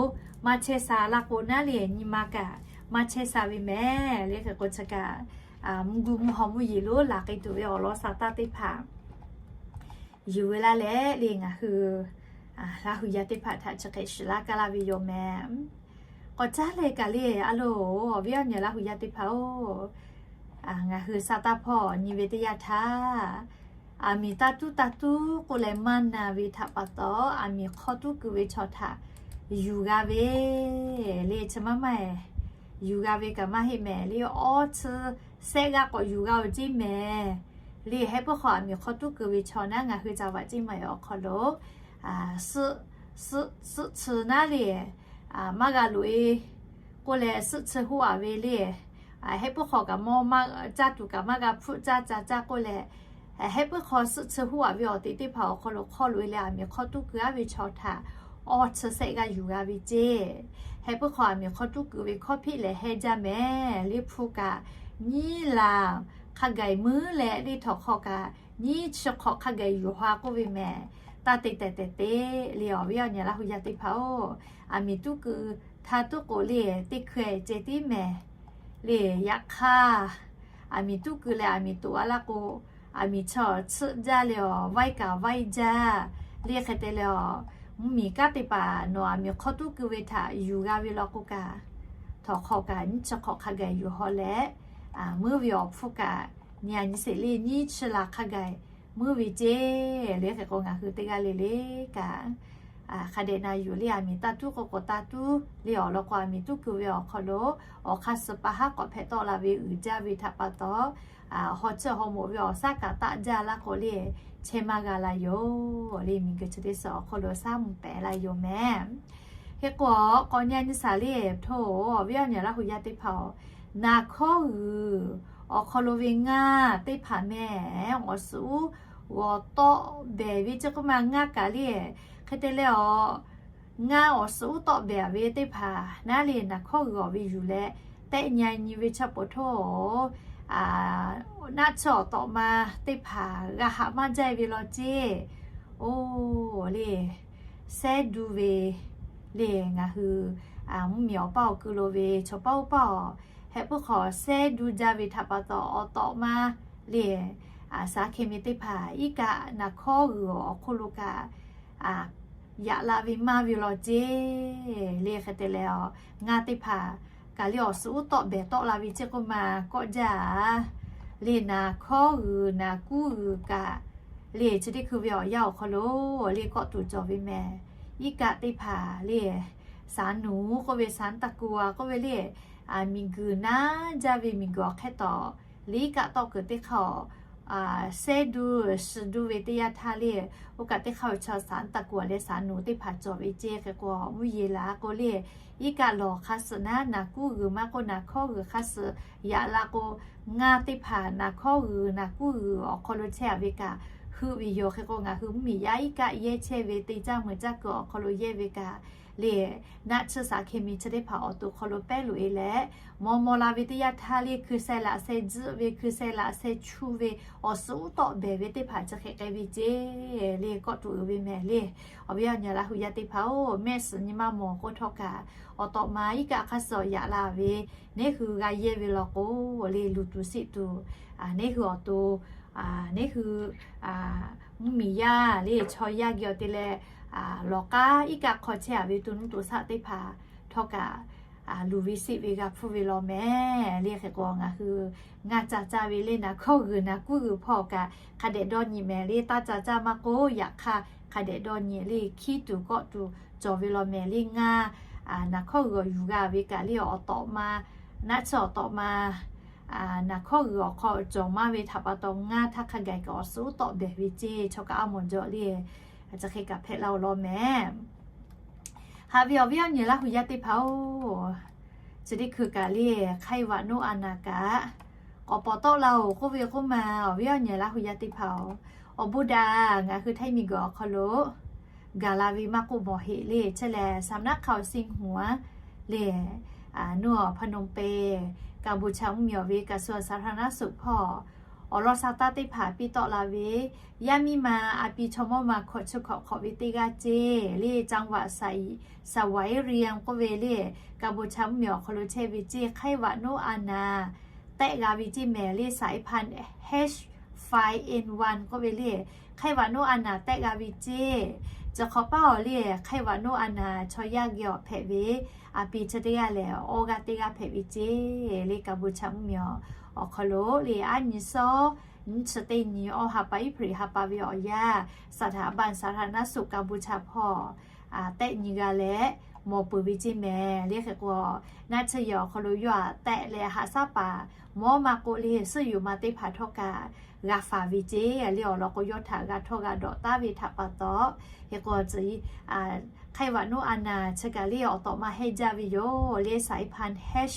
maˇ chehˇ sha laˇ k'o naˉ le nyi ma kaꞈ maˇ chehˇ sha ve mehˍ le. Hk'e k'o chi kaꞈ mvuhˇ guˇ mvuhˇ haw mvuhˇ yeˬ lonˉ laˬ k'ai tuˬ ve awˬ lawn sa taˇ teˇ hpaˍ yuˬ ve laˇ leh le, ngaˬ hui Laˇ huˍ yaˇ teˇ hpaˍ htaꞈ chi hk'e shiˍ laˇ kaˇ laˇ ve yoˬ mehˍ. K'awꞈ caˉ leh kaꞈ le, a lo, awˬ viˉ awˬ nyi Laˇ huˍ yaˇ teˇ hpaˍ-oˬ, ngaˬ hui sa taˇ hpawˇ nyi ve teˇ yanˇ htaˇ, aˬ miˍ taˇ tuˉ taˇ tuˉ k'oˆ leh maˇ na ve htaꞈ pa taw, aˬ miˍ hk'awˇ tuˉ keu ve chaw htaꞈ yuˬ g'a ve le. Chi maˇ maˇ ehˍ, yuˬ g'a ve kaꞈ maˇ heˆ mehˍ le. Awˇ chi sehˆ g'aˇ k'awꞈ yuˬ g'a-oˬ ceˇ mehˍ le. Heh puiˉ hk'aw aˬ miˍ hk'awˇ tuˉ keu ve chaw naˉ ngaˬ hui ca vaꞈ ceˇ maˬ awˬ hk'aw lo suhˆ suhˆ chi naˉ le, maˇ g'a loꞈ e k'oˆ leh suhˆ chi huˉ a ve le. Heh puiˉ hk'aw kaꞈ mawˇ caˇ tuˬ kaꞈ maˇ g'a hpfuhˆ caˇ ca caˇ k'oˆ leh, heh puiˉ hk'aw suhˆ chi huˉ a ve awˬ te teˇ hpaˍ awˬ hk'aw lo hk'awˇ loꞈ e leh aˬ miˍ hk'awˇ tuˉ keu aˉ ve chaw htaꞈ awˇ chi sehˆ g'aˇ yuˬ g'a ve ceˇ. Heh puiˉ hk'aw aˬ miˍ hk'awˇ tuˉ keu ve hkawˇ hpiˆ lehˬ heh jaˇ mehˍ le. Hpu kaꞈ nyiˉ laˬ hk'a gaˬ muiˉ leh le, htawnˍ hk'aw kaꞈ nyiˉ chi hk'awꞈ hk'a gaˬ yuˬ ha k'oˆ ve mehˍ. Taˇ te tehˬ tehˬ te le, awˬ viˉ awˬ nyi Laˇ huˍ yaˇ teˇ hpaˍ-oˬ, aˬ miˍ tuˉ keu htaˇ tuˉ k'o le, teˇ hkui ceh tiˉ mehˍ le. Yaꞈ hk'aˇ, aˬ miˍ tuˉ keu leh aˬ miˍ toꞈ a laˇ k'o, aˬ miˍ chaw tsuhˆ jaˇ leh awˬ vaiˇ kaꞈ vaiˇ jaˇ le. Hk'e te leh awˬ, mvuhˇmiˬ kanˉ teˇ hpaˍ nawˬ aˬ miˍ hk'awˇ tuˉ keu ve htaꞈ yuˬ g'a ve law k'o kaꞈ, htawnˍ hk'aw kaꞈ nyiˉ chi hk'awꞈ hk'a gaˬ yuˬ haw leh, muiˉ ve awˬ hpfuhˇ kaꞈ nyi a nyi sheˍ le, nyiˉ chi laˬ hk'a gaˬ muiˉ ve ceˇ le. Hk'e k'o ngaˬ hui teˇ g'aˇ le le kaꞈ hk'a dehꞈ na yuˬ le, aˬ miˍ taˇ tuˉ k'o k'o taˇ tuˉ le, awˬ lawn k'o aˬ miˍ tuˉ keu ve awˬ hk'aw lo awˬ hk'aˇ suh pa haˉ k'awꞈ hpehꞈ tawˆ la ve uiˍ jaˇ ve htaꞈ pa taw, haw chiˇ haw moꞈ ve awˬ shaˉ kaꞈ taˆ jaˇ laˇ k'o le, chehˇ maˇ g'a la yoˬ le. Miˬguiˬ chi teˇ suhˍ awˬ hk'aw lo shaˉ mvuh pehˍ la yoˬ mehˍ. Hk'e k'o, k'awꞈ nyi a nyi shaˍ le, hto awˬ viˉ awˬ nyi Laˇ huˍ yaˇ teˇ hpaˍ-oˬ, naˍ hkawˇ g'uiˬ awˬ hk'aw lo ve ngaˇ teˇ hpaˍ mehˍ, awˬ suhˍ uˉ g'awˬ tawˆ behˬ ve ceˇ k'oˆ ma ngaˇ kaꞈ le. Hk'e te leh awˬ, ngaˇ awˬ suhˍ uˉ tawˆ behˬ ve teˇ hpaˍ naˉ le, naˍ hkawˇ g'uiˬ awˬ ve yuˬ leh tehˆ nyi a nyi ve chaw poˬ hto-oˬ, naˆ tsuhˇ awˬ tawꞈ ma teˇ hpaˍ g'a haꞈ maˇ jaˇ ve law ceˇ. Oˬ le, sehˉ duˇ ve le, ngaˬ hui mvuhˇmiˬ awˬ paˇ awˬ keu lo ve chaw paˇ oˇ paˇ awˬ, heh puiˉ hk'aw sehˉ duˇ jaˇ ve htaꞈ pa taw awˬ tawꞈ ma le, shaˍ hkeh mi teˇ hpaˍ iˉ kaˆ naˍ hkawˇ g'uiˬ awˬ hk'oˆ lo kaꞈ yaꞈ la ve maˇ ve law ceˇ le. Hk'e te leh awˬ, ngaˇ teˇ hpaˍ kaꞈ le awˬ suhˍ uˉ tawˆ behˬ tawˆ la ve ceˇ k'oˆ ma kawˆ jaˇ le. Naˍ hkawˇ g'uiˬ naˍ kuˉ g'uiˬ kaꞈ le, chi teˇ hkui ve awˬ yanˇ awˬ hk'aw lo le kawˆ tuˬ cawˬ ve mehˍ. Iˉ kaˆ teˇ hpaˍ le, สารหนู k'oˆ ve สารตะกัว k'oˆ ve le, miˬguiˬ naˉ jaˇ ve miˬguiˬ awˬ hk'e taw, liˇ kaˆ tawˆ kuiˬ teˇ hk'aˇ awˬ, sehˉ duˇ shiˍ duˇ ve teˇ yanˇ htaˇ le, oˇ kaꞈ teˇ hk'aˇ awˬ chaw สารตะกั่ว leh สารหนู teˇ hpaˍ cawˬ ve ceˇ. Hk'e k'o mvuhˇ yeˬ laˬ k'o le, iˉ kaˆ lawˬ hk'a suh naˉ naˍ kuˉ g'uiˬ maˇ k'oˆ naˍ hkawˇ g'uiˬ hk'a suh yaꞈ la k'o, ngaˇ teˇ hpaˍ naˍ hkawˇ g'uiˬ naˍ kuˉ g'uiˬ awˬ hk'aw lo chehˇ a ve kaꞈ heuˆ ve yoˬ. Hk'e k'o ngaˬ hui mvuhˇmiˬ yaˇ iˉ kaˆ yehˇ chehˇ ve teˇ caˇ meuꞈ caˇ kuiˬ awˬ hk'aw lo yehˇ ve kaꞈ le, naˆ tsuhˇ สารเคมี chi teˇ hpaˍ awˬ to hk'aw lo pehˉ loꞈ e leh, maw maw la ve teˇ yanˇ htaˇ le, hkui sheh laꞈ sheh tzuhˆ ve, hkui sheh laꞈ sheh chu ve, awˬ suhˉ uˉ tawˆ behˬ ve teˇ hpaˍ chi hk'e k'ai ve ceˇ le, kawˆ tuˬ uiˍ ve mehˍ le. Awˬ viˉ awˬ nyi Laˇ hu yaˇ teˇ hpaˍ-oˬ, mehˆ suhˍ nyi maˇ mawˬ k'oˆ htawˇ kaꞈ, awˬ tawꞈ ma iˉ kaˆ hk'a suh awˬ yaꞈ la ve, neˉ hui g'a yehˇ ve law k'o le, luˬ tuˬ siˆ tuˬ, neˉ hui awˬ to, neˉ hui mvuhˇmiˬ yaˇ le chaw yaˇ geh awˬ te leh, lawˬ k'aˉ iˉ kaˆ hk'aw chehˇ a ve to nuˇ to shaˆ teˇ hpaˍ htawˇ kaꞈ, luˬ ve siˆ ve g'a hpfuhˇ ve law mehˍ le. Hk'e k'o ngaˬ hui ngaˇ ca caˇ ve le, naˍ hkawˇ g'uiˬ naˍ kuˉ g'uiˬ hpawˇ kaꞈ hk'a dehꞈ dawˇ nyi mehˍ le, taˇ ca caˇ maˇ k'oˆ, yaꞈ hk'aˇ hk'a dehꞈ dawˇ nyi le, hkiˉ tuˬ kawˆ tuˬ cawˬ ve law mehˍ le. Ngaˇ naˍ hkawˇ g'uiˬ awˬ yuˬ g'a ve kaꞈ le, awˬ tawꞈ ma, naˆ tsuhˇ awˬ tawꞈ ma naˍ hkawˇ g'uiˬ awˬ hk'aw cawˬ maˇ ve htaꞈ pa taw, ngaˇ htaˇ hk'a gaˬ kaꞈ awˬ suhˉ uˉ tawˆ behˬ ve ceˇ. Chaw kaꞈ a mawˬ jaw le, chi hk'e kaꞈ hpehꞈ la-o law mehˍ. Haꞈ ve awˬ viˉ awˬ nyi Laˇ hu yaˇ teˇ hpaˍ-oˬ, chi teˇ hkui kaꞈ le, ไข้หวัดนก a naˍ kaꞈ k'awꞈ pawˍ tawˆ la-oˬ k'oˆ ve k'oˆ ma, awˬ viˉ awˬ nyi Laˇ hu yaˇ teˇ hpaˍ-oˬ, awˬ bon daꞈ ngaˬ hui htaiˇ miˬguiˬ awˬ hk'aw lo gaˬ la ve maˇ k'oˆ mawˬ heˆ le. Chi lehˬ สำนักข่าว Xinhua le, nuˇ awˬ พนมเปญ Kampuchea mvuhˇmiˬ awˬ ve กระทรวงสาธารณสุข hpawˇ awˬ lawn sa taˇ teˇ hpaˍ piˇ tawˆ la ve, yaˇ miˇ ma a pi chaw mawˇ ma hkawꞈ chi hkawꞈ hk'awꞈ ve teˇ g'aˇ ceˇ le, จังหวัดสะไหวเรียง k'oˆ ve le, Kampuchea mvuhˇmiˬ awˬ hk'aw lo chehˇ ve ceˇ. ไข้หวัดนก a naˍ tehˆ g'a ve ceˇ mehˍ le, สายพันธุ์ H five N one k'oˆ ve le, ไข้หวัดนก a naˍ tehˆ g'a ve ceˇ. Chi hk'awꞈ paˉ awˬ le, ไข้หวัดนก a naˍ chaw yaˇ geh awˬ hpehꞈ ve, a pi chi teˇ g'aˇ lehˬ awˇ g'aˇ teˇ g'aˇ hpehꞈ ve ceˇ le, Kampuchea mvuhˇmiˬ awˬ hk'aw lo le, aˉ nyi shawˉ nyiˇ chi teˇ nyi awˇ ha pa Iˉhpriˍ ha pa ve awˬ yanˇ, สถาบันสาธารณสุขกัมพูชา hpawˇ tehˆ nyi g'a leh mawˬ peuˬ ve ceˇ mehˍ le. Hk'e k'o naˆ tsuhˇ yehˬ awˬ hk'aw lo yawˇ aꞈ tehˆ leh haꞈ shaˉ paˍ mawˇ maˇ k'oˆ le, suhˉ yuˬ ma teˇ hpaˍ htawˇ kaꞈ g'a faˍ ve ceˇ le. Awˬ lawn k'o yawˇ htaꞈ g'a htawˇ g'a dawꞈ taˉ ve htaꞈ pa taw, hk'e k'o ไข้หวัดนก a naˍ chi kaꞈ le awˬ tawꞈ ma hehnˇ jaˇ ve yoˬ le, สายพันธุ์ H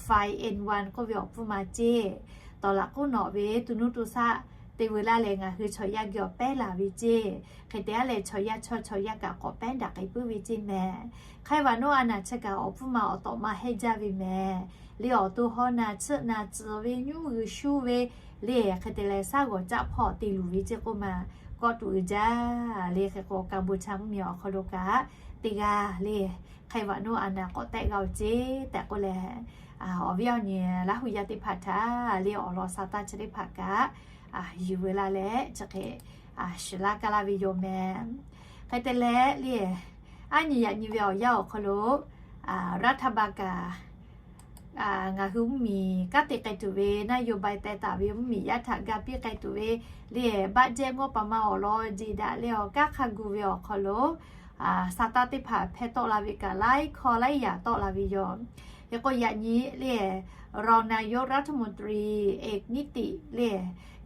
five N one k'oˆ ve awˬ pfuhˇ ma ceˇ. Tawˍ laꞈ k'oˉ nawꞈ ve to nuˇ to shaˆ te veu laˇ leh ngaˬ hui chaw yaˇ geh awˬ pehˉ laˬ ve ceˇ. Hk'e te a leh chaw yaˇ chawˇ chaw yaˇ kaꞈ k'awꞈ pehˉ daꞈ k'ai puiˉ ve ceˇ mehˍ. ไข้หวัดนก a naˍ chi kaꞈ awˬ pfuhˇ ma awˬ tawꞈ ma hehnˇ jaˇ ve mehˍ le. Awˬ to hawˉ na tsuhˆ na tcuh ve, nyuˇ g'uiˬ shuˇ ve le, hk'e te leh shaˉ g'awˬ caˆ hpawˇ te luˬ ve ceˇ k'oˆ ma, kawˆ tuˬ uiˍ jaˇ le. Hk'e k'o Kampuchea mvuhˇmiˬ awˬ hk'aw lo kaꞈ teˇ g'aˇ le, ไข้หวัดนก a naˍ k'awꞈ tehˆ g'a-oˬ ceˇ tehꞈ k'oˆ leh, awˬ viˉ awˬ nyi Laˇ hu yaˇ teˇ hpaˍ htaꞈ le awˬ lawn sa taˇ chi teˇ hpaˍ kaꞈ yuˬ veu laˇ leh chi hk'e shiˍ laˇ kaˇ laˇ ve yoˬ mehˍ. Hk'e te leh le, aˉ nyi yaꞈ nyi ve awˬ yanˇ awˬ hk'aw lo รัฐบาล kaꞈ ngaˬ hui mvuhˇmiˬ kanˉ te k'ai tuˬ ve, นโยบาย teh taˍ ve mvuhˇmiˬ yaˇ htaꞈ ga piˇ k'ai tuˬ ve le, บัตเจ็ต งบประมาณ awˬ lawn jeˬ daꞈ leh awˬ kanˉ hk'a gu ve awˬ hk'aw lo sa taˇ teˇ hpaˍ hpehˇ tawˆ la ve kaꞈ laiˉ hkawˇ laiˉ yaꞈ tawˆ la ve yoˬ. Hk'e k'o yaꞈ nyi le, รองนายกรัฐมนตรี เอกนิติ le,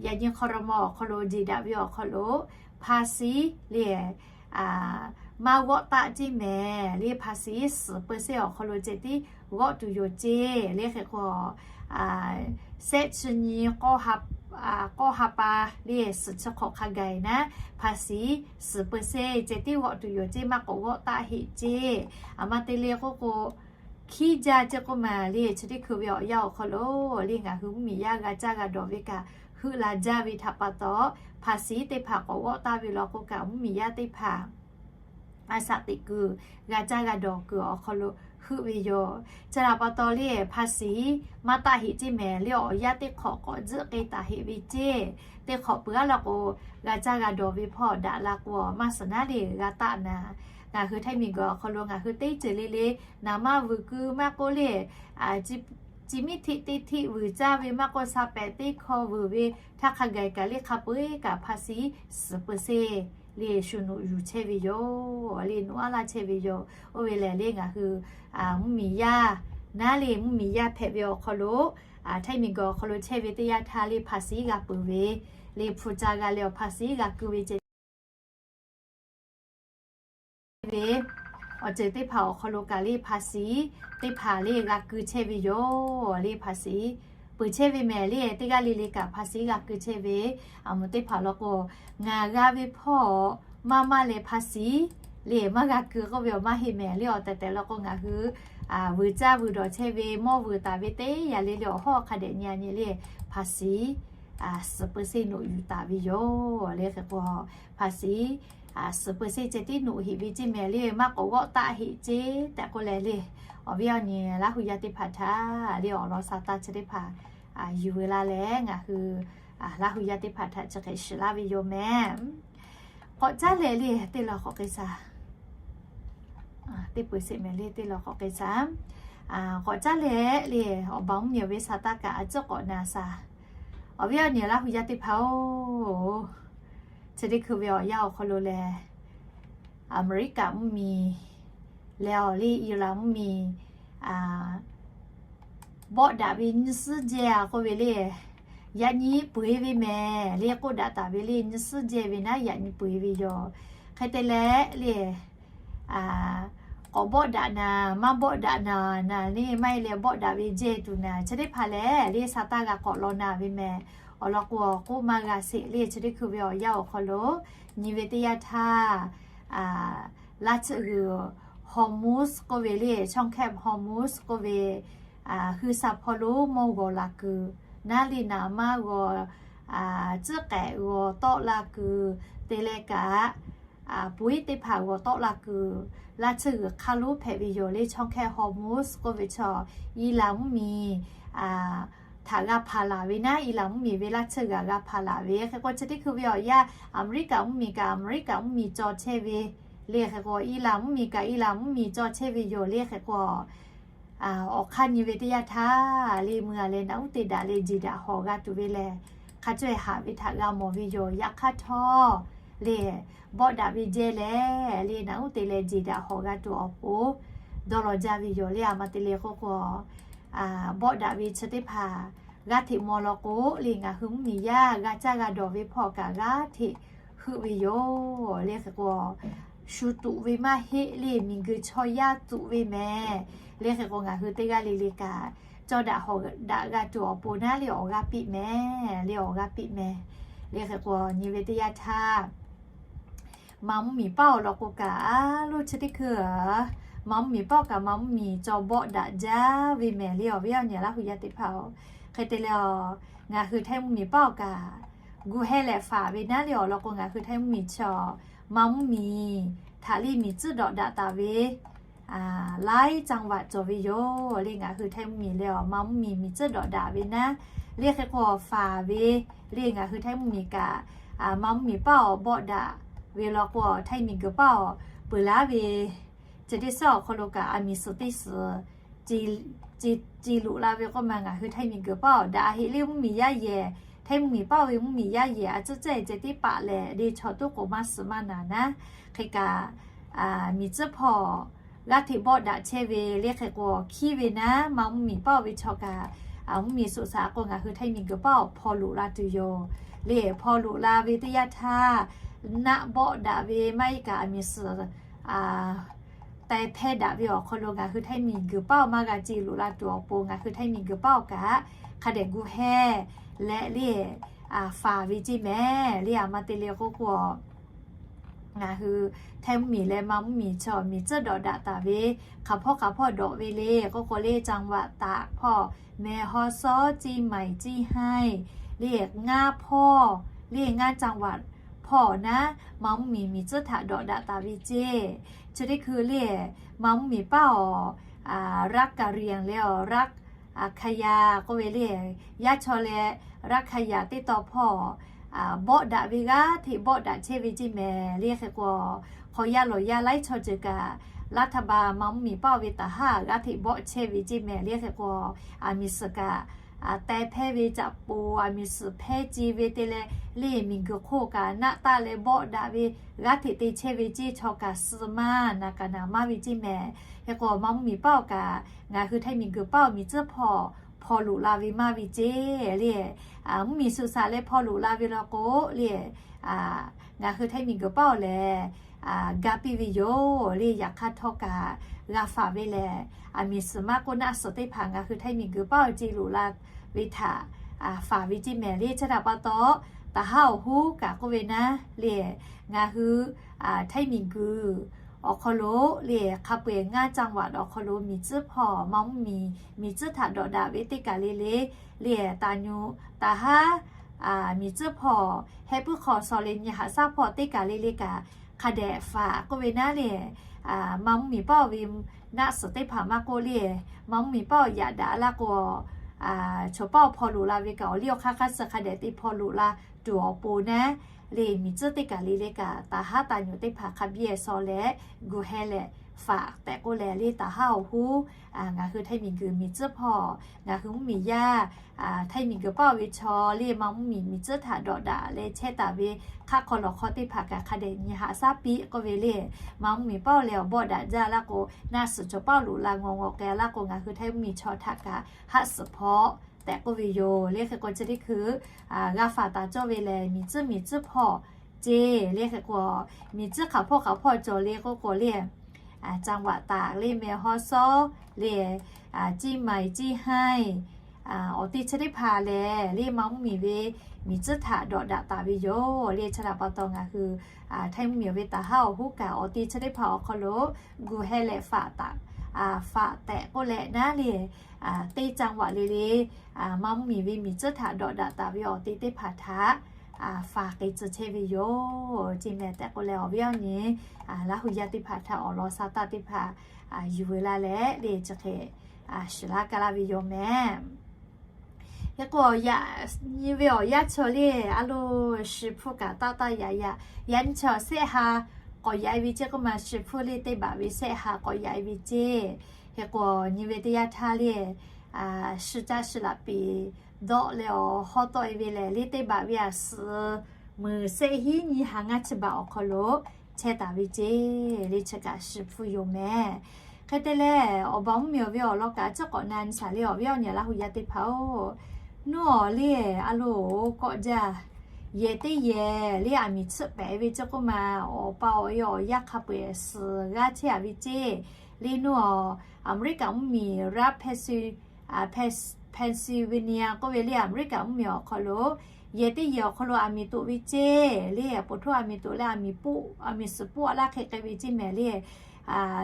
yaꞈ nyi ครม. awˬ hk'aw lo jeˬ daꞈ ve awˬ hk'aw lo ภาษี le maˇ g'awˆ taˆ ceˇ mehˍ le. ภาษี สิบเปอร์เซ็นต์ awˬ hk'aw lo ceh tiˉ g'awˆ tuˬ yoˬ ceˇ le. Hk'e k'o shehˆ chi nyi k'awˇ ha pa le suhˍ chi hk'awꞈ hk'a gaˬ naˉ, ภาษี สิบเปอร์เซ็นต์ ceh tiˉ g'awˆ tuˬ yoˬ ceˇ, maˇ k'awꞈ g'awˆ taˆ heˆ ceˇ. Aˬ ma te le k'oˆ k'o, hkiˉ jaˇ ceˇ k'oˆ ma le, chi teˇ hkui ve awˬ yanˇ awˬ hk'aw lo le ngaˬ hui mvuhˇmiˬ yaˇ g'a caˇ g'a dawˬ ve kaꞈ heuˆ la jaˇ ve htaꞈ pa taw, ภาษี teˇ hpaˍ k'awꞈ g'awˆ taˆ ve law k'o kaꞈ mvuhˇmiˬ yaˇ teˇ hpaˍ a shaꞈ teꞈ kuiˬ g'a caˇ g'a dawˬ kuiˬ awˬ hk'aw lo heuˆ ve yoˬ. Chi htaꞈ pa taw le, ภาษี maˇ taˆ heˆ ceˇ mehˍ le. Awˬ yanˇ teˇ hk'awꞈ k'awꞈ tzuhˆ k'ai taˍ heˆ ve ceˇ. Teˇ hk'awꞈ peuˬ aˉ law k'o, g'a caˇ g'a dawˬ ve hpawˇ daꞈ la k'o, maˇ suhˍ naˉ le g'a taˆ naˍ. Ngaˬ hui htaiˇ miˬguiˬ awˬ hk'aw lo ngaˬ hui teˇ ceuˬ le le naˍ maˇ vuiˬ keu maˇ k'oˆ le, ci miˉ hteˆ teˇ hteˆ vuiˬ caˇ ve maˇ k'oˆ, sa pehˍ teˇ hkawˇ vuiˬ ve htaˇ hk'a gaˬ kaꞈ le hk'a peu-eˬ kaꞈ ภาษี สิบเปอร์เซ็นต์ le shu nuꞈ yuˬ chehˇ ve yoˬ le, nuꞈ aˉ laˇ chehˇ ve yoˬ. Oˇ ve lehˬ le ngaˬ hui mvuhˇmiˬ yaˇ Naˉ le mvuhˇmiˬ yaˇ hpehꞈ ve awˬ hk'aw lo, htaiˇ miˬguiˬ awˬ hk'aw lo chehˇ ve teˇ yanˇ htaˇ le ภาษี g'a peuˬ ve, le hpu ca g'a leh awˬ ภาษี g'a ku ve ceh ve, awˬ ceuˬ teˇ hpaˍ awˬ hk'aw lo kaꞈ le ภาษี teˇ hpaˍ le g'a ku chehˇ ve yoˬ. Le ภาษี peuˬ chehˇ ve mehˍ le, teˇ g'aˇ le le kaꞈ ภาษี g'a ku chehˇ ve, aˬ moˍ teˇ hpaˍ law k'o, ngaˬ g'a ve hpawˇ maˇ maˇ leh ภาษี le maˇ g'a ku k'oˆ ve awˬ maˇ heˆ mehˍ le. Awˬ tehˬ tehˬ law k'o ngaˬ hui vuiˬ caˇ vuiˬ dawˬ chehˇ ve mawˇ vuiˬ taˍ ve teˇ yanˇ le le awˬ hawˉ hk'a dehꞈ nyi a nyi le ภาษี suhˍ peu seˇ noꞈ yuˬ taˍ ve yoˬ. Le hk'e k'o ภาษี suhˍ peu seˇ ceh tiˉ noꞈ heꞈ ve ceˇ mehˍ le, maˇ k'awꞈ g'awˆ taˆ heꞈ ceˇ tehꞈ k'oˆ leh le, awˬ viˉ awˬ nyi Laˇ hu yaˇ teˇ hpaˍ htaꞈ le awˬ lawn sa taˇ chi teˇ hpaˍ yuˬ ve laˇ leh ngaˬ hui Laˇ hu yaˇ teˇ hpaˍ htaꞈ chi hk'e shiˍ laˇ ve yoˬ mehˍ. K'awꞈ caˉ leh le teˇ law k'awꞈ k'ai shaˍ. Teˇ peu seˇ mehˍ le teˇ law k'awꞈ k'ai shaˍ. K'awꞈ caˉ leh le awˬ baˬ mvuhˇmiˬ ve sa taˇ kaꞈ a ciˉ k'awꞈ na shaˍ. Awˬ viˉ awˬ nyi Laˇ hu yaˇ teˇ hpaˍ-oˬ, chi teˇ hkui ve awˬ yanˇ awˬ hk'aw lo lehˬ, Aˍmeˍriˆkaꞈ mvuhˇmiˬ leh awˬ le Iˉlaˍ mvuhˇmiˬ bawˆ daꞈ ve nyiˇ suhˉ jehˇ a k'oˆ ve le, yaꞈ nyi peu eˬ ve mehˍ le k'oˆ daꞈ taˍ ve le, nyiˇ suhˉ jehˇ ve naˉ yaꞈ nyi peu eˬ ve yoˬ. Hk'e te leh le k'awꞈ bawˆ daꞈ naˍ, maˇ bawˆ daꞈ naˍ naˍ le, maˇ heˆ leh bawˆ daꞈ ve jehˇ tuˬ naˍ, chi teˇ hpaˍ lehˬ le sa taˇ g'a k'awꞈ law na ve mehˍ. Awˬ lawn k'o k'oˆ maˇ g'a sheˍ le, chi teˇ hkui ve awˬ yanˇ awˬ hk'aw lo nyi ve teˇ yanˇ htaˇ laˇ tsuhˇ g'uiˬ Hormuz k'oˆ ve le, ช่องแคบ Hormuz k'oˆ ve, hui sha hpawˇ lo mawˇ g'awˬ la kuiˬ naˉ le naˍ maˇ g'awˬ, tcuhˉ k'ehꞈ g'awˬ tawˆ la kuiˬ te leh kaꞈ, puiˉ teˇ hpaˍ g'awˬ tawˆ la kuiˬ laˇ tsuhˇ g'uiˬ hk'aˇ lonˉ hpehꞈ ve yoˬ le. ช่องแคบ Hormuz k'oˆ ve chaw Iˉlaˍ mvuhˇmiˬ htaꞈ g'a hpanˍ laˬ ve naˉ, Iˉlaˍ mvuhˇmiˬ ve laˇ tsuhˇ g'uiˬ g'a hpanˍ laˬ ve. Hk'e k'o chi teˇ hkui ve awˬ yanˇ Aˍmeˍriˆkaꞈ mvuhˇmiˬ kaꞈ Aˍmeˍriˆkaꞈ mvuhˇmiˬ cawˬ chehˇ ve le. Hk'e k'o Iˉlaˍ mvuhˇmiˬ kaꞈ Iˉlaˍ mvuhˇmiˬ cawˬ chehˇ ve yoˬ le. Hk'e k'o awˬ hk'aˇ nyi ve teˇ yanˇ htaˇ le meuˇ a leh naꞈ uˉ te daꞈ leh jeˬ daꞈ hawˬ g'a tuˬ ve lehˬ, hk'a caweh haꞈ ve htaꞈ g'a mawˬ ve yoˬ. Yaꞈ hk'aˇ htawˇ le bawˆ daꞈ ve jehˇ leh le naꞈ uˉ te leh jeˬ daꞈ hawˬ g'a tuˬ awˬ pon dawˇ law jaˇ ve yoˬ le. A ma te le k'oˆ k'o, bawˆ daꞈ ve chi teˇ hpaˍ g'aˇ hteꞈ maw law k'o le ngaˬ hui mvuhˇmiˬ yaˇ g'a caˇ g'a dawˬ ve hpawˇ kaꞈ g'aˇ hteꞈ heuˆ ve yoˬ le. Hk'e k'o shu tuꞈ ve maˇ heˆ le, miˬguiˬ chaw yaˇ tuꞈ ve mehˍ le. Hk'e k'o ngaˬ hui teˇ g'aˇ le le kaꞈ cawˇ daꞈ hawˬ daꞈ g'a tuˬ awˬ pon naˉ le awˬ g'aˇ piˇ mehˍ le, awˬ g'aˇ piˇ mehˍ le. Hk'e k'o nyi ve teˇ yanˇ htaˇ Maˍ mvuhˇmiˬ paˇ awˬ lawn k'o kaꞈ a loˇ chi teˇ hkui a, maˍ mvuhˇmiˬ paˇ kaꞈ maˍ mvuhˇmiˬ cawˬ bawˆ daꞈ jaˇ ve mehˍ le awˬ viˉ awˬ nyi Laˇ hu yaˇ teˇ hpaˍ-oˬ. Hk'e te leh a, ngaˬ hui Htaiˇ mvuhˇmiˬ paˇ awˬ kaꞈ gu heh leh faˍ ve naˉ le awˬ lawn k'o ngaˬ hui Htaiˇ mvuhˇmiˬ chi a, maˍ mvuhˇmiˬ htaꞈ le miˬ tcuhˉ dawꞈ daꞈ taˍ ve laiˉ จังหวัด cawˬ ve yoˬ le. Ngaˬ hui Htaiˇ mvuhˇmiˬ leh a, maˍ mvuhˇmiˬ miˬ tcuhˉ dawꞈ daꞈ ve naˉ le hk'e k'o faˍ ve le ngaˬ hui Htaiˇ mvuhˇmiˬ kaꞈ maˍ mvuhˇmiˬ paˇ awˬ bawˆ daꞈ ve law k'o Htaiˇ miˬguiˬ paˇ awˬ peuˬ laˉ ve ceh teˇ suhˉ awˬ hk'aw lo kaꞈ a miˬ suhˍ teˇ suhˍ ce loꞈ la ve k'oˆ ma ngaˬ hui Htaiˇ miˬguiˬ paˇ awˬ daꞈ heˆ le mvuhˇmiˬ yaˇ yehˬ, Htaiˇ mvuhˇmiˬ paˇ ve mvuhˇmiˬ yaˇ yehˬ a tcuhˉ cehˇ ceh tiˉ paˆ leh le chaw toˉ k'o maˇ suhˍ maˇ naˍ naˉ. Hk'e kaꞈ miˬ tcuhˉ hpawˇ g'aˇ hteꞈ bawˆ daꞈ chehˇ ve le hk'e k'o hkiˉ ve naˉ maˍ mvuhˇmiˬ paˇ ve chaw kaꞈ mvuhˇmiˬ suꞈ shaˍ k'o ngaˬ hui Htaiˇ miˬguiˬ paˇ awˬ hpaw loꞈ la tuˬ yoˬ le. Hpaw loꞈ la ve teˇ yanˇ htaˇ naˆ bawˆ daꞈ ve maˇ heˆ kaꞈ a miˬ suhˍ teh hpehˇ daꞈ ve awˬ hk'aw lo ngaˬ hui Htaiˇ miˬguiˬ paˇ awˬ maˇ g'a ce loꞈ la tuˬ awˬ pon ngaˬ hui Htaiˇ miˬguiˬ paˇ awˬ kaꞈ hk'a dehꞈ gu heh leh le faˍ ve ceˇ mehˍ le. A ma te le k'oˆ k'o ngaˬ hui Htaiˇ mvuhˇmiˬ leh maˍ mvuhˇmiˬ chaw miˬ tcuhˉ dawꞈ daꞈ taˍ ve hk'aˬ hpawˇ hk'aˬ hpawˇ dawꞈ ve le k'oˆ k'o le จังหวัดตาก hpawˇ แม่ฮ่องสอน เชียงใหม่ เชียงราย le ง่า hpawˇ le ง่า จังหวัด hpawˇ naˉ maˍ mvuhˇmiˬ miˬ tcuhˉ htaꞈ dawꞈ daꞈ taˍ ve ceˇ. Chi teˇ hkui le maˍ mvuhˇmiˬ paˇ awˬ รัฐกะเหรี่ยง le awˬ รัฐกะเหรี่ยง k'oˆ ve le yaˇ chaw leh รัฐกะเหรี่ยง teˇ taw hpawˇ bawˆ daꞈ ve g'aˇ hteꞈ bawˆ daꞈ chehˇ ve ceˇ mehˍ le hk'e k'o hk'aw yaˇ lawˬ yaˇ laiˉ chaw ceuˬ kaꞈ รัฐบาล maˍ mvuhˇmiˬ paˇ ve taˍ haˉ g'aˇ hteꞈ bawˆ chehˇ ve ceˇ mehˍ le hk'e k'o a miˬ suhˍ kaꞈ teh hpehˇ ve caꞈ poˍ aˬ miˍ suhˍ hpehˇ ce ve te leh, le miˬguiˬ hk'oˆ kaꞈ naˆ taˆ leh bawˆ daꞈ ve g'aˇ hteꞈ te chehˇ ve ceˇ chaw kaꞈ suh maˇ naˍ kaꞈ naˍ maˇ ve ceˇ mehˍ. Hk'e k'o, ma mvuhˇ miˬ paˉ awˬ kaꞈ ngaˬ hui Htaiˇ miˬguiˬ paˉ awˬ miˬ tcuhˉ hpawˇ hpaw loꞈ la ve maˇ ve ceˇ le. Mvuhˇ miˬ suhˍ shaˍ leh hpaw loꞈ la ve law k'o le, ngaˬ hui Htaiˇ miˬguiˬ paˉ awˬ lehˬ ga piˇ ve yoˬ le. Yaꞈ hk'aˇ htawˇ kaꞈ g'a faˍ ve lehˬ, aˬ miˍ suhˍ maˇ k'oˆ naˆ suhˍ teˇ hpaˍ ngaˬ hui Htaiˇ miˬguiˬ paˉ awˬ ce loꞈ la ve htaꞈ faˍ ve ceˇ mehˍ le. Chi htaꞈ pa taw, taˍ haˉ awˬ hoˉ kaꞈ k'oˆ ve naˉ le, ngaˬ hui Htaiˇ miˬguiˬ awˬ hk'aw lo le, hk'a peu-eˬ ngaˇ จังหวัด awˬ hk'aw lo miˬ tcuhˉ hpawˇ ma mvuhˇ miˬ miˬ tcuhˉ htaꞈ dawꞈ daꞈ ve teˇ kaˬ le le, le taˍ nyu taˍ haˉ miˬ tcuhˉ hpawˇ heh puiˉ hk'aw shaw le nyi haꞈ shaˉ hpawˇ teˇ kaˬ le le kaꞈ hk'a dehꞈ faˍ k'oˆ ve naˉ le, ma mvuhˇ miˬ paˉ awˬ ve naˆ suhˍ teˇ hpaˍ maˇ k'oˆ le, ma mvuhˇ miˬ paˉ awˬ yaꞈ daꞈ laˇ k'o, chaw paˉ awˬ hpaw loꞈ la ve kaꞈ awˬ liˇ awˬ hk'aˇ hk'aˇ suh hk'a dehꞈ te hpaw loꞈ la tuˬ awˬ pon naˉ le, miˬ tcuhˉ teˇ kaˬ le le kaꞈ taˍ haˉ taˍ nyu teˇ hpaˍ hk'a biˇ e shaw leh gu heh leh faˍ tehꞈ k'oˆ leh le, taˍ haˉ awˬ hoˉ ngaˬ hui Htaiˇ miˬguiˬ miˬ tcuhˉ hpawˇ ngaˬ hui mvuhˇ miˬ yaˇ Htaiˇ miˬguiˬ paˉ awˬ ve chaw le ma mvuhˇ miˬ miˬ tcuhˉ htaꞈ dawꞈ daꞈ leh chehˇ taˍ ve hk'aˆ hk'aw lawˬ hk'aw teˇ hpaˍ kaꞈ hk'a dehꞈ nyi haꞈ shaˉ piˇ k'oˆ ve le. Ma mvuhˇ miˬ paˉ awˬ leh awˬ bawˆ daꞈ jaˇ laˇ k'o, naˆ suhˍ chaw paˉ loꞈ la ngawˬ ngawˬ k'ai laˇ k'o, ngaˬ hui Htaiˇ mvuhˇ miˬ chaw htaꞈ kaꞈ haˆ suhˍ hpawˇ tehꞈ k'oˆ ve yoˬ le. Hk'e k'o, chi teˇ hkui g'a faˍ taˍ cawˇ ve lehˬ, miˬ tcuhˉ miˬ tcuhˉ hpawˇ ceˇ le. Hk'e k'o, miˬ tcuhˉ hk'aˬ hpawˇ hk'aˬ hpawˇ cawˬ le k'oˆ k'o le, จังหวัดตาก le, แม่ฮ่องสอน le, เชียงใหม่ เชียงราย awˬ te chi teˇ hpaˍ lehˬ le ma mvuhˇ miˬ ve miˬ tcuhˉ htaꞈ dawꞈ daꞈ taˍ ve yoˬ le. Chi htaꞈ pa taw ngaˬ hui Htaiˇ mvuhˇ miˬ ve taˍ haˉ awˬ hoˉ kaꞈ awˬ te chi teˇ hpaˍ awˬ hk'aw lo gu heh leh faˍ tehꞈ k'oˆ leh naˉ le, teˇ จังหวัด le le ma mvuhˇ miˬ ve miˬ tcuhˉ htaꞈ dawꞈ daꞈ taˍ ve awˬ te teˇ hpaˍ htaꞈ faˍ k'ai tcuh chehˇ ve yoˬ ceˇ mehˍ tehꞈ k'oˆ leh, awˬ viˉ awˬ nyi Laˇ hu yaˇ teˇ hpaˍ htaꞈ awˬ lawn sa taˇ teˇ hpaˍ yuˬ veu la leh le chi hk'e shiˍ laˇ ka laˇ ve yoˬ mehˍ. Hk'e k'o, yaꞈ nyi ve awˬ yanˇ chaw le, a lo, shi hpu kaꞈ taˇ taˇ yaꞈ yaꞈ, yaꞈ nyi chaw sehˆ ha k'awꞈ yaꞈ e ve ceˇ k'oˆ ma, shi hpu le teˇ baꞈ ve sehˆ ha k'awꞈ yaꞈ e ve ceˇ. Hk'e k'o, nyi ve teˇ yanˇ htaˇ le, shi caˇ shi laꞈ peˍ dawˆ leh awˬ hawˉ tawˆ e ve lehˬ le, teˇ baꞈ ve a suhˍ meuˍ sehˆ hiˉ nyiˇ ha ngaˇ chi baꞈ awˬ hk'aw lo chehˇ taˍ ve ceˇ le, chi kaꞈ shi hpu yoˬ mehˍ. Hk'e te leh, awˬ baˬ mvuhˇ miˬ awˬ ve awˬ lawn kaꞈ ciˉ k'awꞈ na nyi shaˍ le, awˬ viˉ awˬ nyi Laˇ hu yaˇ teˇ hpaˍ-oˬ, nuˇ awˬ le, a lo, kawˆ jaˇ, yehˬ teˇ yehˬ le aˬ miˍ tsuhˆ pehˍ ve ceˇ k'oˆ ma, awˬ pa awˬ e awˬ yaˇ hk'a peu-eˬ suhˍ g'aˇ chehˇ a ve ceˇ le. Nuˇ awˬ, Aˍmeˍriˆkaꞈ mvuhˇ miˬ Pennsylvania, Pennsylvania k'oˆ ve le, Aˍmeˍriˆkaꞈ mvuhˇ miˬ awˬ hk'aw lo, yehˬ teˇ yehˬ awˬ hk'aw lo aˬ miˍ toꞈ ve ceˇ le, poˬ htoˇ aˬ miˍ toꞈ leh aˬ miˍ puˆ, aˬ miˍ suhˍ puˆ a laˇ hk'e k'ai ve ceˇ mehˍ le.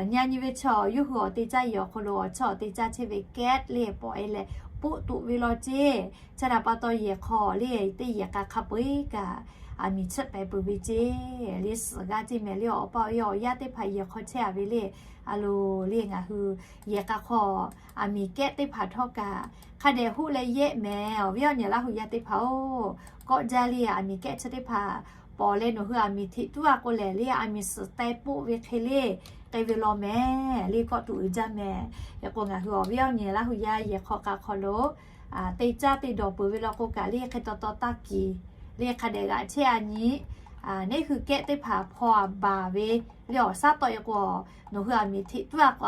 Nyi nyi ve chaw yawˇ hui awˬ te caˇ yehˬ awˬ hk'aw lo awˬ chawˇ awˬ te caˇ chehˇ ve kat le pawꞈ e leh poˆ toꞈ ve law ceˇ. Chi htaꞈ pa taw yehˬ hk'aw le teˇ yehˬ k'a hk'a peu-eˬ kaꞈ aˬ miˍ tsuhˆ pehˍ peuˬ ve ceˇ le, suhˍ g'aˇ ceˇ mehˍ le. Awˬ pa awˬ e awˬ yaˇ teˇ hpaˍ yehˬ hk'aw chehˇ a ve le, a lo, le ngaˬ hui yehˬ k'a hk'aw aˬ miˍ kat teˇ hpaˍ htawˇ kaꞈ hk'a dehꞈ hoˆ leh yehˆ mehˍ. Awˬ viˉ awˬ nyi Laˇ hu yaˇ teˇ hpaˍ-oˬ, kawˆ jaˇ le aˬ miˍ kat chi teˇ hpaˍ pawˬ leh nawˬ hui aˬ miˍ hteꞈ tuˉ a k'o lehˬ le, aˬ miˍ suhˍ teh poˆ ve hk'e le k'ai ve law mehˍ le, kawˆ tuˬ uiˍ jaˇ mehˍ. Hk'e k'o, ngaˬ hui awˬ viˉ awˬ nyi Laˇ hu yaˇ yehˬ hk'aw k'a hk'aw lo te caˇ te dawˬ peuˬ ve law k'o kaꞈ le, hk'e taw taw taˇ kiˬ le, hk'a dehꞈ g'aꞈ chehˇ a nyi. Neˇ hui kat teˇ hpaˍ hpaw a baˬ ve le awˬ shaˉ tawˆ e k'o, nawˬ hui aˬ miˍ hteꞈ tuˉ a k'o,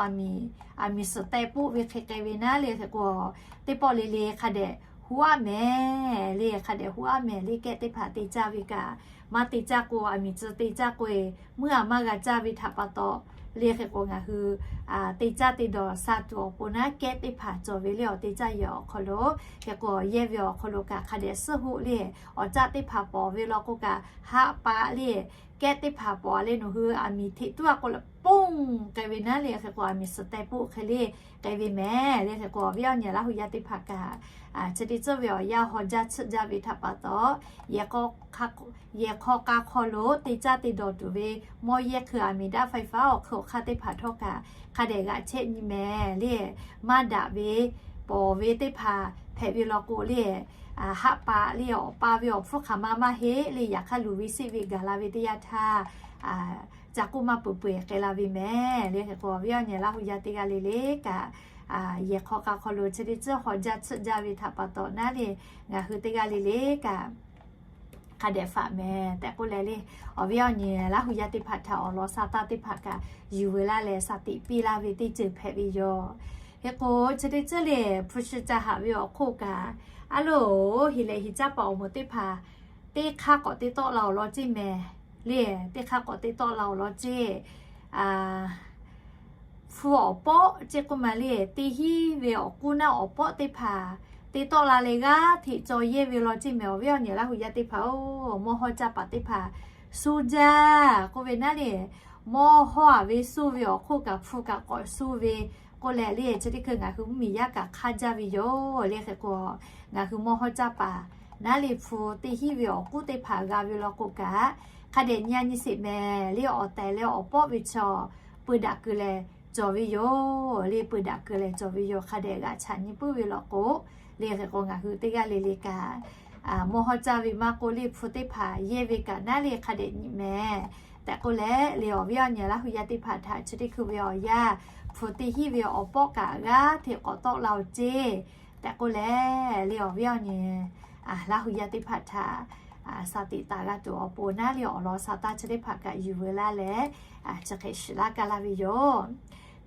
aˬ miˍ suhˍ teh poˆ ve hk'e k'ai ve naˉ le. Hk'e k'o, teˇ pawˆ le le hk'a dehꞈ hu aˉ mehˍ le, hk'a dehꞈ hu aˉ mehˍ le. Kat teˇ hpaˍ te caˇ ve kaꞈ maˇ te caˇ k'o, aˬ miˍ tcuhˍ te caˇ k'o e, meuˇ a maˇ g'a caˇ ve htaꞈ pa taw le. Hk'e k'o, ngaˬ hui te caˇ te dawˬ sha tuˬ awˬ pon naˉ, kat teˇ hpaˍ cawˬ ve le awˬ te caˇ yehˬ awˬ hk'aw lo. Hk'e k'o, yehˇ ve awˬ hk'aw lo kaꞈ hk'a dehꞈ suhˉ hoˆ le, awˬ caˆ teˇ hpaˍ pawˬ ve law k'o kaꞈ haˆ paˆ le, kat teˇ hpaˍ pawˬ le nawˬ hui aˬ miˍ hteꞈ tuˉ a k'o leh ponˬ k'ai ve naˉ le. Hk'e k'o, aˬ miˍ suhˍ teh poˆ hk'e le k'ai ve mehˍ le. Hk'e k'o, awˬ viˉ awˬ nyi Laˇ hu yaˇ teˇ hpaˍ kaꞈ chi teˇ tcuhˉ ve awˬ yanˇ haw jaˇ tsuhˆ jaˇ ve htaꞈ pa taw, yehˬ hk'aw k'a hk'aw lo te caˇ te dawˬ tuˬ ve mawˇ yehˇ hkui aˬ miˍ daꞈ ไฟฟ้า awˬ hk'aw hk'aˇ teˇ hpaˍ htawˇ kaꞈ hk'a dehꞈ g'aꞈ chehˇ nyi mehˍ le. Maˇ daꞈ ve pawˬ ve teˇ hpaˍ hpehꞈ ve law k'o le, haˆ paˆ le awˬ pa ve awˬ hpfuhˇ hk'aˬ ma maˇ heˆ le, yaꞈ hk'aˇ luˬ ve seˆ ve gaˬ la ve teˇ yanˇ htaˇ, ca k'oˆ maˇ peuˬ peuˬ k'ai la ve mehˍ le. Hk'e k'o, awˬ viˉ awˬ nyi Laˇ hu yaˇ teˇ g'aˇ le le kaꞈ yehˬ hk'aw k'a hk'aw lo chi teˇ tcuhˉ haw jaˇ tsuhˆ jaˇ ve htaꞈ pa taw naˉ le, ngaˬ hui teˇ g'aˇ le le kaꞈ hk'a dehꞈ faꞈ mehˍ tehꞈ k'oˆ leh le, awˬ viˉ awˬ nyi Laˇ hu yaˇ teˇ hpaˍ htaꞈ awˬ lawn sa taˇ teˇ hpaˍ kaꞈ yuˬ veu laˇ leh sa tiꞈ piˇ laˇ ve teˇ ceuˬ hpehꞈ ve yoˬ. Hk'e k'o, chi teˇ tcuhˉ le hpu shi ca haꞈ ve awˬ hk'oˆ kaꞈ, a loˬ, heˍ lehˬ heˍ caˇ paˍ awˬ moˍ teˇ hpaˍ teˇ hk'aˇ k'awꞈ te tawˆ la awˬ lawn ceˇ mehˍ le, teˇ hk'aˇ k'awꞈ te tawˆ la awˬ lawn ceˇ. Hpu awˬ pawˆ ceˇ k'oˆ ma le, teˇ hinˉ ve awˬ k'uˉ naˆ awˬ pawˆ teˇ hpaˍ te tawˆ la leh g'aˇ hteꞈ caw yehˇ ve lawn ceˇ mehˍ. Awˬ viˉ awˬ nyi Laˇ hu yaˇ teˇ hpaˍ-oˬ, mawˇ hawˇ caˇ paˍ teˇ hpaˍ suh jaˇ k'oˆ ve naˉ le, mawˇ hawˇ aꞈ ve suh ve awˬ hk'oˆ kaꞈ hpu kaꞈ k'awꞈ suh ve k'oˆ leh le, chi teˇ hkui ngaˬ hui mvuhˇmiˬ yaˇ kaꞈ hk'aˇ jaˇ ve yoˬ le. Hk'e k'o, ngaˬ hui mawˇ hawˇ caˇ paˍ naˉ le hpu teˇ hinˉ ve awˬ k'uˉ teˇ hpaˍ g'a ve law k'o kaꞈ, hk'a dehꞈ nyi a nyi sheˍ mehˍ le, awˬ tehˬ leh awˬ pawˆ ve chaw peu daꞈ keu leh cawˬ ve yoˬ le, peu daꞈ keu leh cawˬ ve yoˬ. Hk'a dehꞈ g'aꞈ chaꞈ nyi puiˉ ve law k'o le, hk'e k'o ngaˬ hui teˇ g'aˇ le le kaꞈ mawˇ hawˇ caˇ ve maˇ k'oˆ le, hpu teˇ hpaˍ yehˇ ve kaꞈ naˉ le hk'a dehꞈ nyi mehˍ tehꞈ k'oˆ leh le, awˬ viˉ awˬ nyi Laˇ hu yaˇ teˇ hpaˍ htaꞈ chi teˇ hkui ve awˬ yanˇ hpu teˇ hinˉ ve awˬ pawˆ kaꞈ g'aˇ hteꞈ k'awꞈ tawˆ la-oˬ ceˇ tehꞈ k'oˆ leh le, awˬ viˉ awˬ nyi Laˇ hu yaˇ teˇ hpaˍ htaꞈ sa tiꞈ taˍ g'a tuˬ awˬ pon naˉ le, awˬ lawn sa taˇ chi teˇ hpaˍ kaꞈ yuˬ veu laˇ leh chi hk'e shiˍ laˇ kaˇ laˇ ve yoˬ.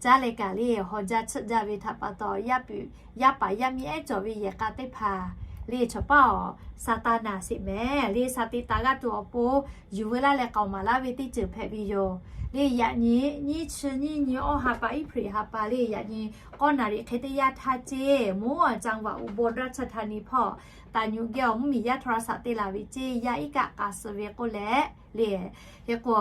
Caˇ leh kaꞈ le, haw jaˇ tsuhˆ jaˇ ve htaꞈ pa taw, yaˇ paˍ yaˇ miˇ ehˉ cawˬ ve yehˬ k'a teˇ hpaˍ le, chaw paˉ awˬ sa taˇ naˍ sheˍ mehˍ le, sa tiꞈ taˍ g'a tuˬ awˬ pon yuˬ veu laˇ leh k'aoˍ maˍ laˇ ve teˇ ceuˬ hpehꞈ ve yoˬ le. Yaꞈ nyi nyiˇ chi nyiˇ nyi awˇ ha pa, Iˉhpriˍ ha pa le, yaꞈ nyi k'awˇ naˍ riˍ hk'e teˇ yanˇ htaˇ ceˇ, mawˇ aꞈ caˇ vaꞈ uˍ bon daꞈ chaˇ htaˇ ni hpawˇ taˍ nyuꞈ geh awˬ mvuhˇmiˬ yaˇ htaw la saꞈ te laˬ ve ceˇ, yaˇ iˉ kaˆ k'a suh ve k'oˆ leh le. Hk'e k'o,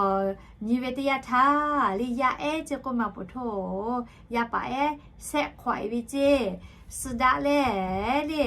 nyi ve teˇ yanˇ htaˇ le, yaˇ ehˉ ceˇ k'oˆ ma, poˬ htoˇ, yaˇ paˍ ehˉ shehˆ hk'awꞈ-e ve ceˇ, suh daꞈ leh le,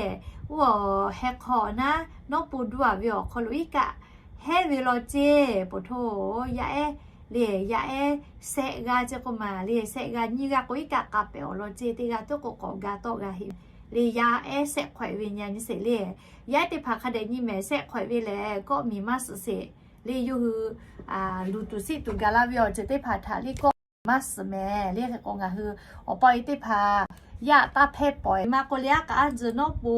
oˇ awˬ heh hk'aw naˉ nawˉ po duˇ-a ve awˬ hk'aw lo iˉ kaˆ hehˉ ve law ceˇ, poˬ htoˇ, yaˇ ehˉ le, yaˇ ehˉ shehˆ g'aˇ ceˇ k'oˆ ma le, shehˆ g'aˇ nyiˇ g'aˇ k'o iˉ kaˆ k'a pehˍ awˬ lawn ceˇ, teˇ g'aˇ tuˉ k'o k'awꞈ ga tawˆ g'a heˆ le, yaˇ ehˉ shehˆ hk'awꞈ-e ve nyi a nyi sheˍ le. Yaˇ ehˉ teˇ hpaˍ hk'a dehꞈ nyi mehˍ, shehˆ hk'awꞈ-e ve lehˬ kawˆ miˬ maˇ suhˍ sheˍ le, yawˇ hui luˬ tuˬ siˆ tuˬ gaˬ laˇ ve awˬ ceuˬ teˇ hpaˍ htaꞈ le kawˆ maˇ suhˍ mehˍ le. Hk'e k'o ngaˬ hui awˬ pa e teˇ hpaˍ yaˇ taˇ hpehˇ pawˍ-e maˇ k'oˆ le, aˉ k'aꞈ aˉ tzuh nawˉ po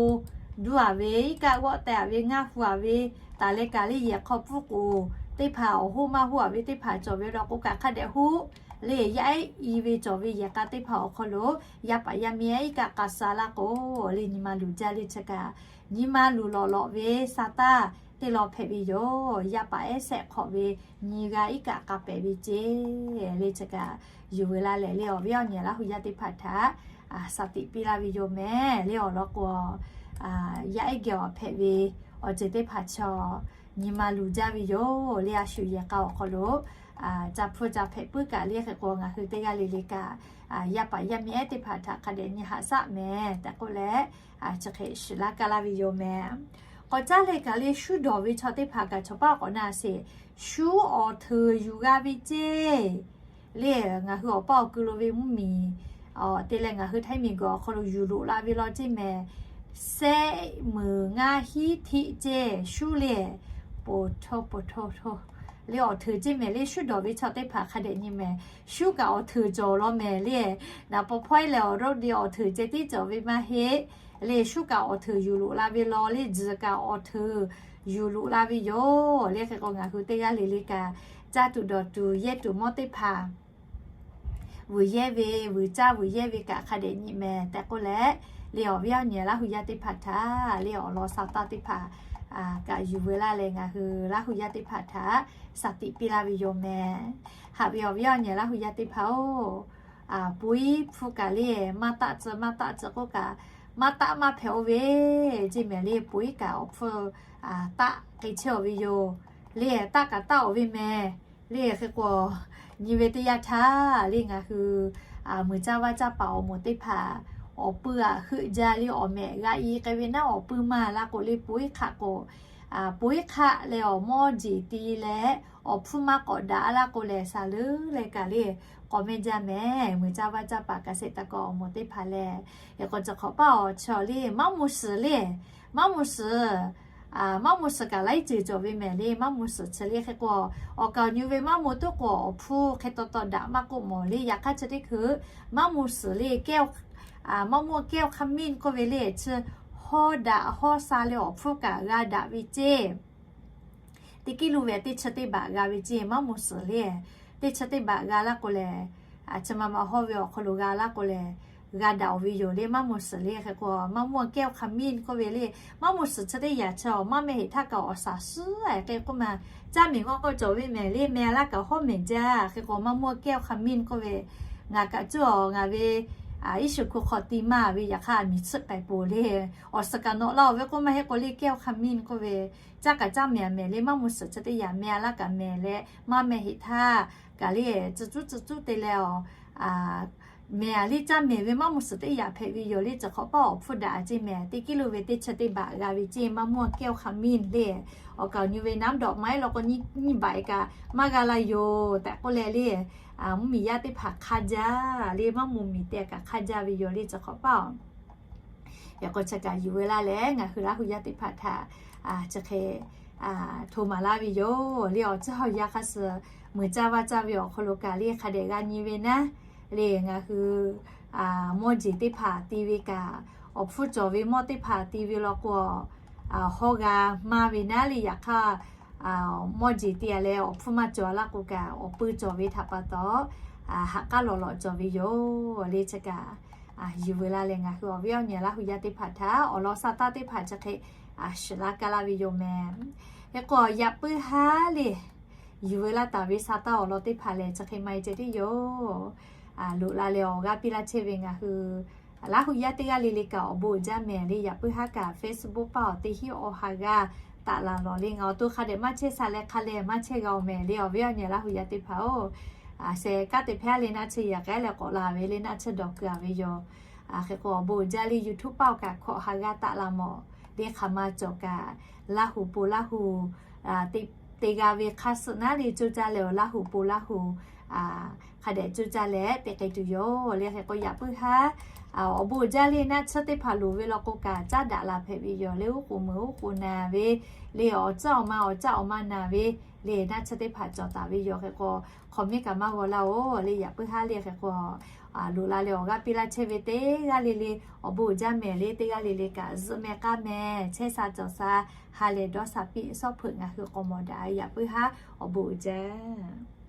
duˇ-a ve, iˉ kaˆ g'awˆ teh-a ve, ngaˇ hu-a ve, taˍ leh kaꞈ le yehˬ hk'aw pfuhˇ k'oˍ teˇ hpaˍ awˬ hoˉ maˇ hoˉ-a ve teˇ hpaˍ cawˬ ve law k'o kaꞈ hk'a dehꞈ hoˉ le, yaˇ ehˉ i ve cawˬ ve yehˬ k'a teˇ hpaˍ awˬ hk'aw lo yaˇ paˍ yaˇ miˇ ehˉ iˉ kaˆ k'a suh laˇ k'o le, nyi ma luˬ jaˇ le chi kaꞈ, nyi ma luˬ lawꞈ lawꞈ ve sa taˇ teˇ law hpehꞈ ve yoˬ. Yaˇ paˍ ehˉ shehˆ hk'awꞈ ve nyi g'aˇ iˉ kaˆ k'a pehˍ ve ceˇ le chi kaꞈ, yuˬ veu laˇ leh le, awˬ viˉ awˬ nyi Laˇ hu yaˇ teˇ hpaˍ htaꞈ sa tiꞈ piˇ laˇ ve yoˬ mehˍ le. Awˬ lawn k'o, yaˇ ehˉ geh awˬ hpehꞈ ve awˬ ceuˬ teˇ hpaˍ chaw nyi ma luˬ jaˇ ve yoˬ le. A shu yehˬ k'a awˬ hk'aw lo ca hpfuhˇ ca hpehꞈ puiˉ kaꞈ le, hk'e k'o ngaˬ hui teˇ g'aˇ le le kaꞈ yaˇ paˍ yaˇ miˇ ehˉ teˇ hpaˍ htaꞈ hk'a dehꞈ nyi haꞈ shaˆ mehˍ tehꞈ k'oˆ leh, chi hk'e shiˍ laˇ kaˇ laˇ ve yoˬ mehˍ. K'awꞈ caˉ leh kaꞈ le, shuˉ dawˬ ve chaw teˇ hpaˍ kaꞈ chaw paˉ k'awꞈ na sheˍ, shuˉ awˬ hteuˍ yuˬ g'a ve ceˇ le. Ngaˬ hui awˬ paˇ awˬ kui lo ve mvuhˇmiˬ te leh ngaˬ hui Htaiˇ miˬguiˬ awˬ hk'aw lo yuˬ loꞈ la ve law ceˇ mehˍ. Sehˆ meunˍ ngaˇ hiˉ htiˆ ceˇ shuˉ le, poˬ hto poˬ hto hto le awˬ hteuˍ ceˇ mehˍ le. Shuˉ dawˬ ve chaw teˇ hpaˍ hk'a dehꞈ nyi mehˍ. Shuˉ kaꞈ awˬ hteuˍ cawˬ law mehˍ le. Naˍ paw hpawehˇ lehˬ awˬ rawˇ de awˬ hteuˍ ceh tiˉ cawˬ ve maˇ heˆ le. Shuˉ kaꞈ awˬ hteuˍ yuˬ loꞈ la ve law le, tzuhˬ kaꞈ awˬ hteuˍ yuˬ loꞈ la ve yoˬ le. Hk'e k'o ngaˬ hui teˇ g'aˇ le le kaꞈ caˇ tuˬ dawˬ tuˬ yehˇ tuˬ mawˇ teˇ hpaˍ vuiˬ yehˇ ve, vuiˬ caˇ vuiˬ yehˇ ve kaꞈ hk'a dehꞈ nyi mehˍ tehꞈ k'oˆ leh, le awˬ viˉ awˬ nyi Laˇ hu yaˇ teˇ hpaˍ htaꞈ le awˬ lawn sa taˇ teˇ hpaˍ kaꞈ yuˬ veu laˇ leh ngaˬ hui Laˇ hu yaˇ teˇ hpaˍ htaꞈ sa tiꞈ piˇ laˇ ve yoˬ mehˍ. Haꞈ ve awˬ viˉ awˬ nyi Laˇ hu yaˇ teˇ hpaˍ-oˬ, poiˉ hpfuhˇ kaꞈ le maˇ taˆ tcuh maˇ taˆ tcuh k'oˆ kaꞈ, maˇ taˆ maˇ hpehꞈ-o ve ceˇ mehˍ le. Poiˉ kaꞈ awˬ hpfuhˇ taˆ k'ai chehˇ-oˬ ve yoˬ le. Taˆ kaꞈ taˆ-oˬ ve mehˍ le. Hk'e k'o, nyi ve teˇ yanˇ htaˇ le ngaˬ hui muiˬ caˇ vaˇ caˇ paˍ awˬ moˍ teˇ hpaˍ awˬ puiˇ aꞈ heuˆ jaˇ le. Awˬ mehꞈ g'a i k'ai ve naˉ awˬ puiˇ maˇ laˇ k'o le, poiˉ hk'aˆ k'o, poiˉ hk'aˆ leh awˬ mawˇ jeˬ ti leh awˬ hpfuhˇ maˇ k'awꞈ daꞈ laˇ k'o lehˬ, shaˍ leuˉ leh kaꞈ le k'awꞈ mehˇ jaˇ mehˍ. Muiˬ caˇ vaˇ caˇ paˍ kaꞈ sheˍ taˍ kaꞈ awˬ moˍ teˇ hpaˍ lehˬ, hk'e k'o chi hk'awꞈ paˇ awˬ chaw le maˇ moˍ shiˍ le, maˇ moˍ shiˍ, maˇ moˍ shiˍ kaꞈ laiˉ ceuˬ cawˬ ve mehˍ le. Maˇ moˍ shiˍ chi le hk'e k'o, awˬ kaˍ awˬ nyi ve maˇ moˍ tuˉ k'o awˬ hpfuhˇ hk'e taw taw daꞈ maˇ k'oˆ mawˬ le. Yaꞈ hk'aˇ chi teˇ hkui maˇ moˍ shiˍ le kehˉ Maˇ mawˇ kehˇ awˬ hk'a miˇ k'oˆ ve le, chi hawˇ daꞈ hawˇ sha leh awˬ hpfuhˇ kaꞈ g'a daꞈ ve ceˇ. Teˇ kiˉ lo ve teˇ chi teˇ baꞈ g'a ve ceˇ, maˇ moˍ suhˍ le. Teˇ chi teˇ baꞈ g'a laˇ k'o lehˬ, chi ma ma hawˇ ve awˬ hk'aw lo g'a laˇ k'o lehˬ, g'a daꞈ-oˬ ve yoˬ le, maˇ moˍ suhˍ le. Hk'e k'o maˇ mawˇ kehˇ awˬ hk'a miˇ k'oˆ ve le, maˇ moˍ suhˍ chi teˇ yaꞈ chi awˬ maˇ meh heˍ htaˇ kaꞈ awˬ shaˍ suhˉ-a hk'e k'oˆ ma, caˇ mehˍ g'awˇ k'awˆ cawˬ ve mehˍ le, meh a laˇ kaꞈ hawˉ mehˍ jaˇ. Hk'e k'o maˇ mawˇ kehˇ awˬ hk'a miˇ k'oˆ ve, ngaˬ kaꞈ cuˇ awˬ ngaˬ ve iˉ shuˍ hku hk'aw ti maˇ ve yaꞈ hk'aˇ miˬ tsuhˆ k'ai poˬ le. Awˬ suhˍ kaꞈ nawꞈ laˇ-oˬ ve k'oˆ ma hk'e k'o le, kehˇ awˬ hk'a miˇ k'oˆ ve, caˇ kaꞈ caˇ mehˍ mehˍ le, maˇ moˍ suhˍ chi teˇ yaꞈ meh a laˇ kaꞈ mehˍ leh maˇ meh heˍ htaˇ kaꞈ le, tcuh cuˉ tcuh cuˉ te leh awˬ mehˍ a le, caˇ mehˍ ve maˇ moˍ suhˍ teˇ yaꞈ hpehꞈ ve yoˬ le. Chi hk'awꞈ paˇ awˬ hpfuhˇ daꞈ a ceˇ mehˍ, teˇ kiˉ lo ve teˇ chi teˇ baꞈ g'a ve ceˇ, maˇ mawˇ kehˇ awˬ hk'a miˇ le. Awˬ kaˍ awˬ nyi ve น้ำดอกไม้ law k'o nyiˇ baꞈ kaꞈ maˇ g'a la yoˬ tehꞈ k'oˆ leh le, mvuhˇmiˬ yaˇ teˇ hpaˍ hk'aˇ jaˇ le, maˇ moˍ miˬ te kaꞈ hk'aˇ jaˇ ve yoˬ le. Chi hk'awꞈ paˇ-oˬ, yaꞈ k'o chi kaꞈ yuˬ veu laˇ leh ngaˬ hui Laˇ hu yaˇ teˇ hpaˍ htaꞈ chi hk'e hto maˍ laˇ ve yoˬ le. Awˬ ceuˬ hawˬ yaˇ hk'a suh meuꞈ caˇ vaˇ caˇ ve awˬ hk'aw lo kaꞈ le, hk'a dehꞈ g'a nyi ve naˉ le, ngaˬ hui mawˇ jeˬ teˇ hpaˍ ti ve kaꞈ, awˬ hpfuhˇ cawˬ ve mawˇ teˇ hpaˍ ti ve law k'o, hawˉ g'a maˇ ve naˉ le. Yaꞈ hk'aˇ mawˇ jeˬ te a leh awˬ hpfuhˇ maˇ cawˬ laˇ k'o kaꞈ, awˬ peu cawˬ ve htaꞈ pa taw, haꞈ k'aˉ lawˬ lawꞈ cawˬ ve yoˬ le. Chi kaꞈ yuˬ veu laˇ leh ngaˬ hui awˬ viˉ awˬ nyi Laˇ hu yaˇ teˇ hpaˍ htaꞈ awˬ lawn sa taˇ teˇ hpaˍ chi hk'e shiˍ laˇ kaˇ laˇ ve yoˬ mehˍ. Hk'e k'o yaꞈ puiˉ haˉ le, yuˬ veu laˇ taˍ ve sa taˇ awˬ lawn teˇ hpaˍ lehˬ chi hk'e maˇ heˆ ceh tiˉ yoˬ. Loꞈ la leh awˬ g'aˇ piˇ laˇ chehˇ ve ngaˬ hui Laˇ hu yaˇ teˇ g'aˇ le le kaꞈ awˬ bon uiˍ jaˇ mehˍ le. Yaꞈ puiˉ haˉ kaꞈ Facebook paˇ awˬ teˇ hinˉ awˬ ha g'aˇ taꞈ laˬ lawˬ le. Ngaˬ awˬ to hk'a dehꞈ maˇ chehˇ sha leh hk'a leh maˇ chehˇ g'a-oˬ mehˍ le, awˬ viˉ awˬ nyi Laˇ hu yaˇ teˇ hpaˍ-oˬ. Sheh kaˉ teꞈ hpehˇ le naˆ chi yaꞈ k'aˉ leh k'awꞈ la ve le, naˆ chi dawˬ keu-a ve yoˬ. Hk'e k'o awˬ bon uiˍ jaˇ le, YouTube paˇ awˬ kaꞈ hkawꞈ ha g'aˇ taꞈ laˬ mawˬ le. Hk'aˬ ma cawˬ kaꞈ Laˇ hu po Laˇ hu te g'a ve hk'a suh naˉ le, coˇ caˇ leh awˬ Laˇ hu po Laˇ hu hk'a dehꞈ coˇ caˇ leh te k'ai tuˬ yoˬ le. Hk'e k'o yaꞈ puiˉ haˉ awˬ bon uiˍ jaˇ le, naˆ chi teˇ hpaˍ loˍ ve law k'o kaꞈ caˉ daꞈ la hpehꞈ ve yoˬ le. Uˉ k'oˍ meuꞈ uˉ k'oˍ naˍ ve le, awˬ caˉ awˬ ma awˬ caˉ awˬ ma naˍ ve le, naˆ chi teˇ hpaˍ cawˬ taˍ ve yoˬ. Hk'e k'o hk'aw miˉ kaꞈ maˇ g'aw laˇ-oˬ le. Yaꞈ puiˉ haˉ le hk'e k'o loꞈ la leh awˬ g'aˇ piˇ laˇ chehˇ ve teˇ g'aˇ le le awˬ bon uiˍ jaˇ mehˍ le. Teˇ g'aˇ le le kaꞈ zuhꞈ meh k'aˉ meh chehˇ sha cawˬ sha ha lehˬ dawˇ sha piˇ shawˉ hpeuꞈ ngaˬ hui k'awꞈ mawˬ daꞈ. Yaꞈ puiˉ haˉ awˬ bon uiˍ jaˇ.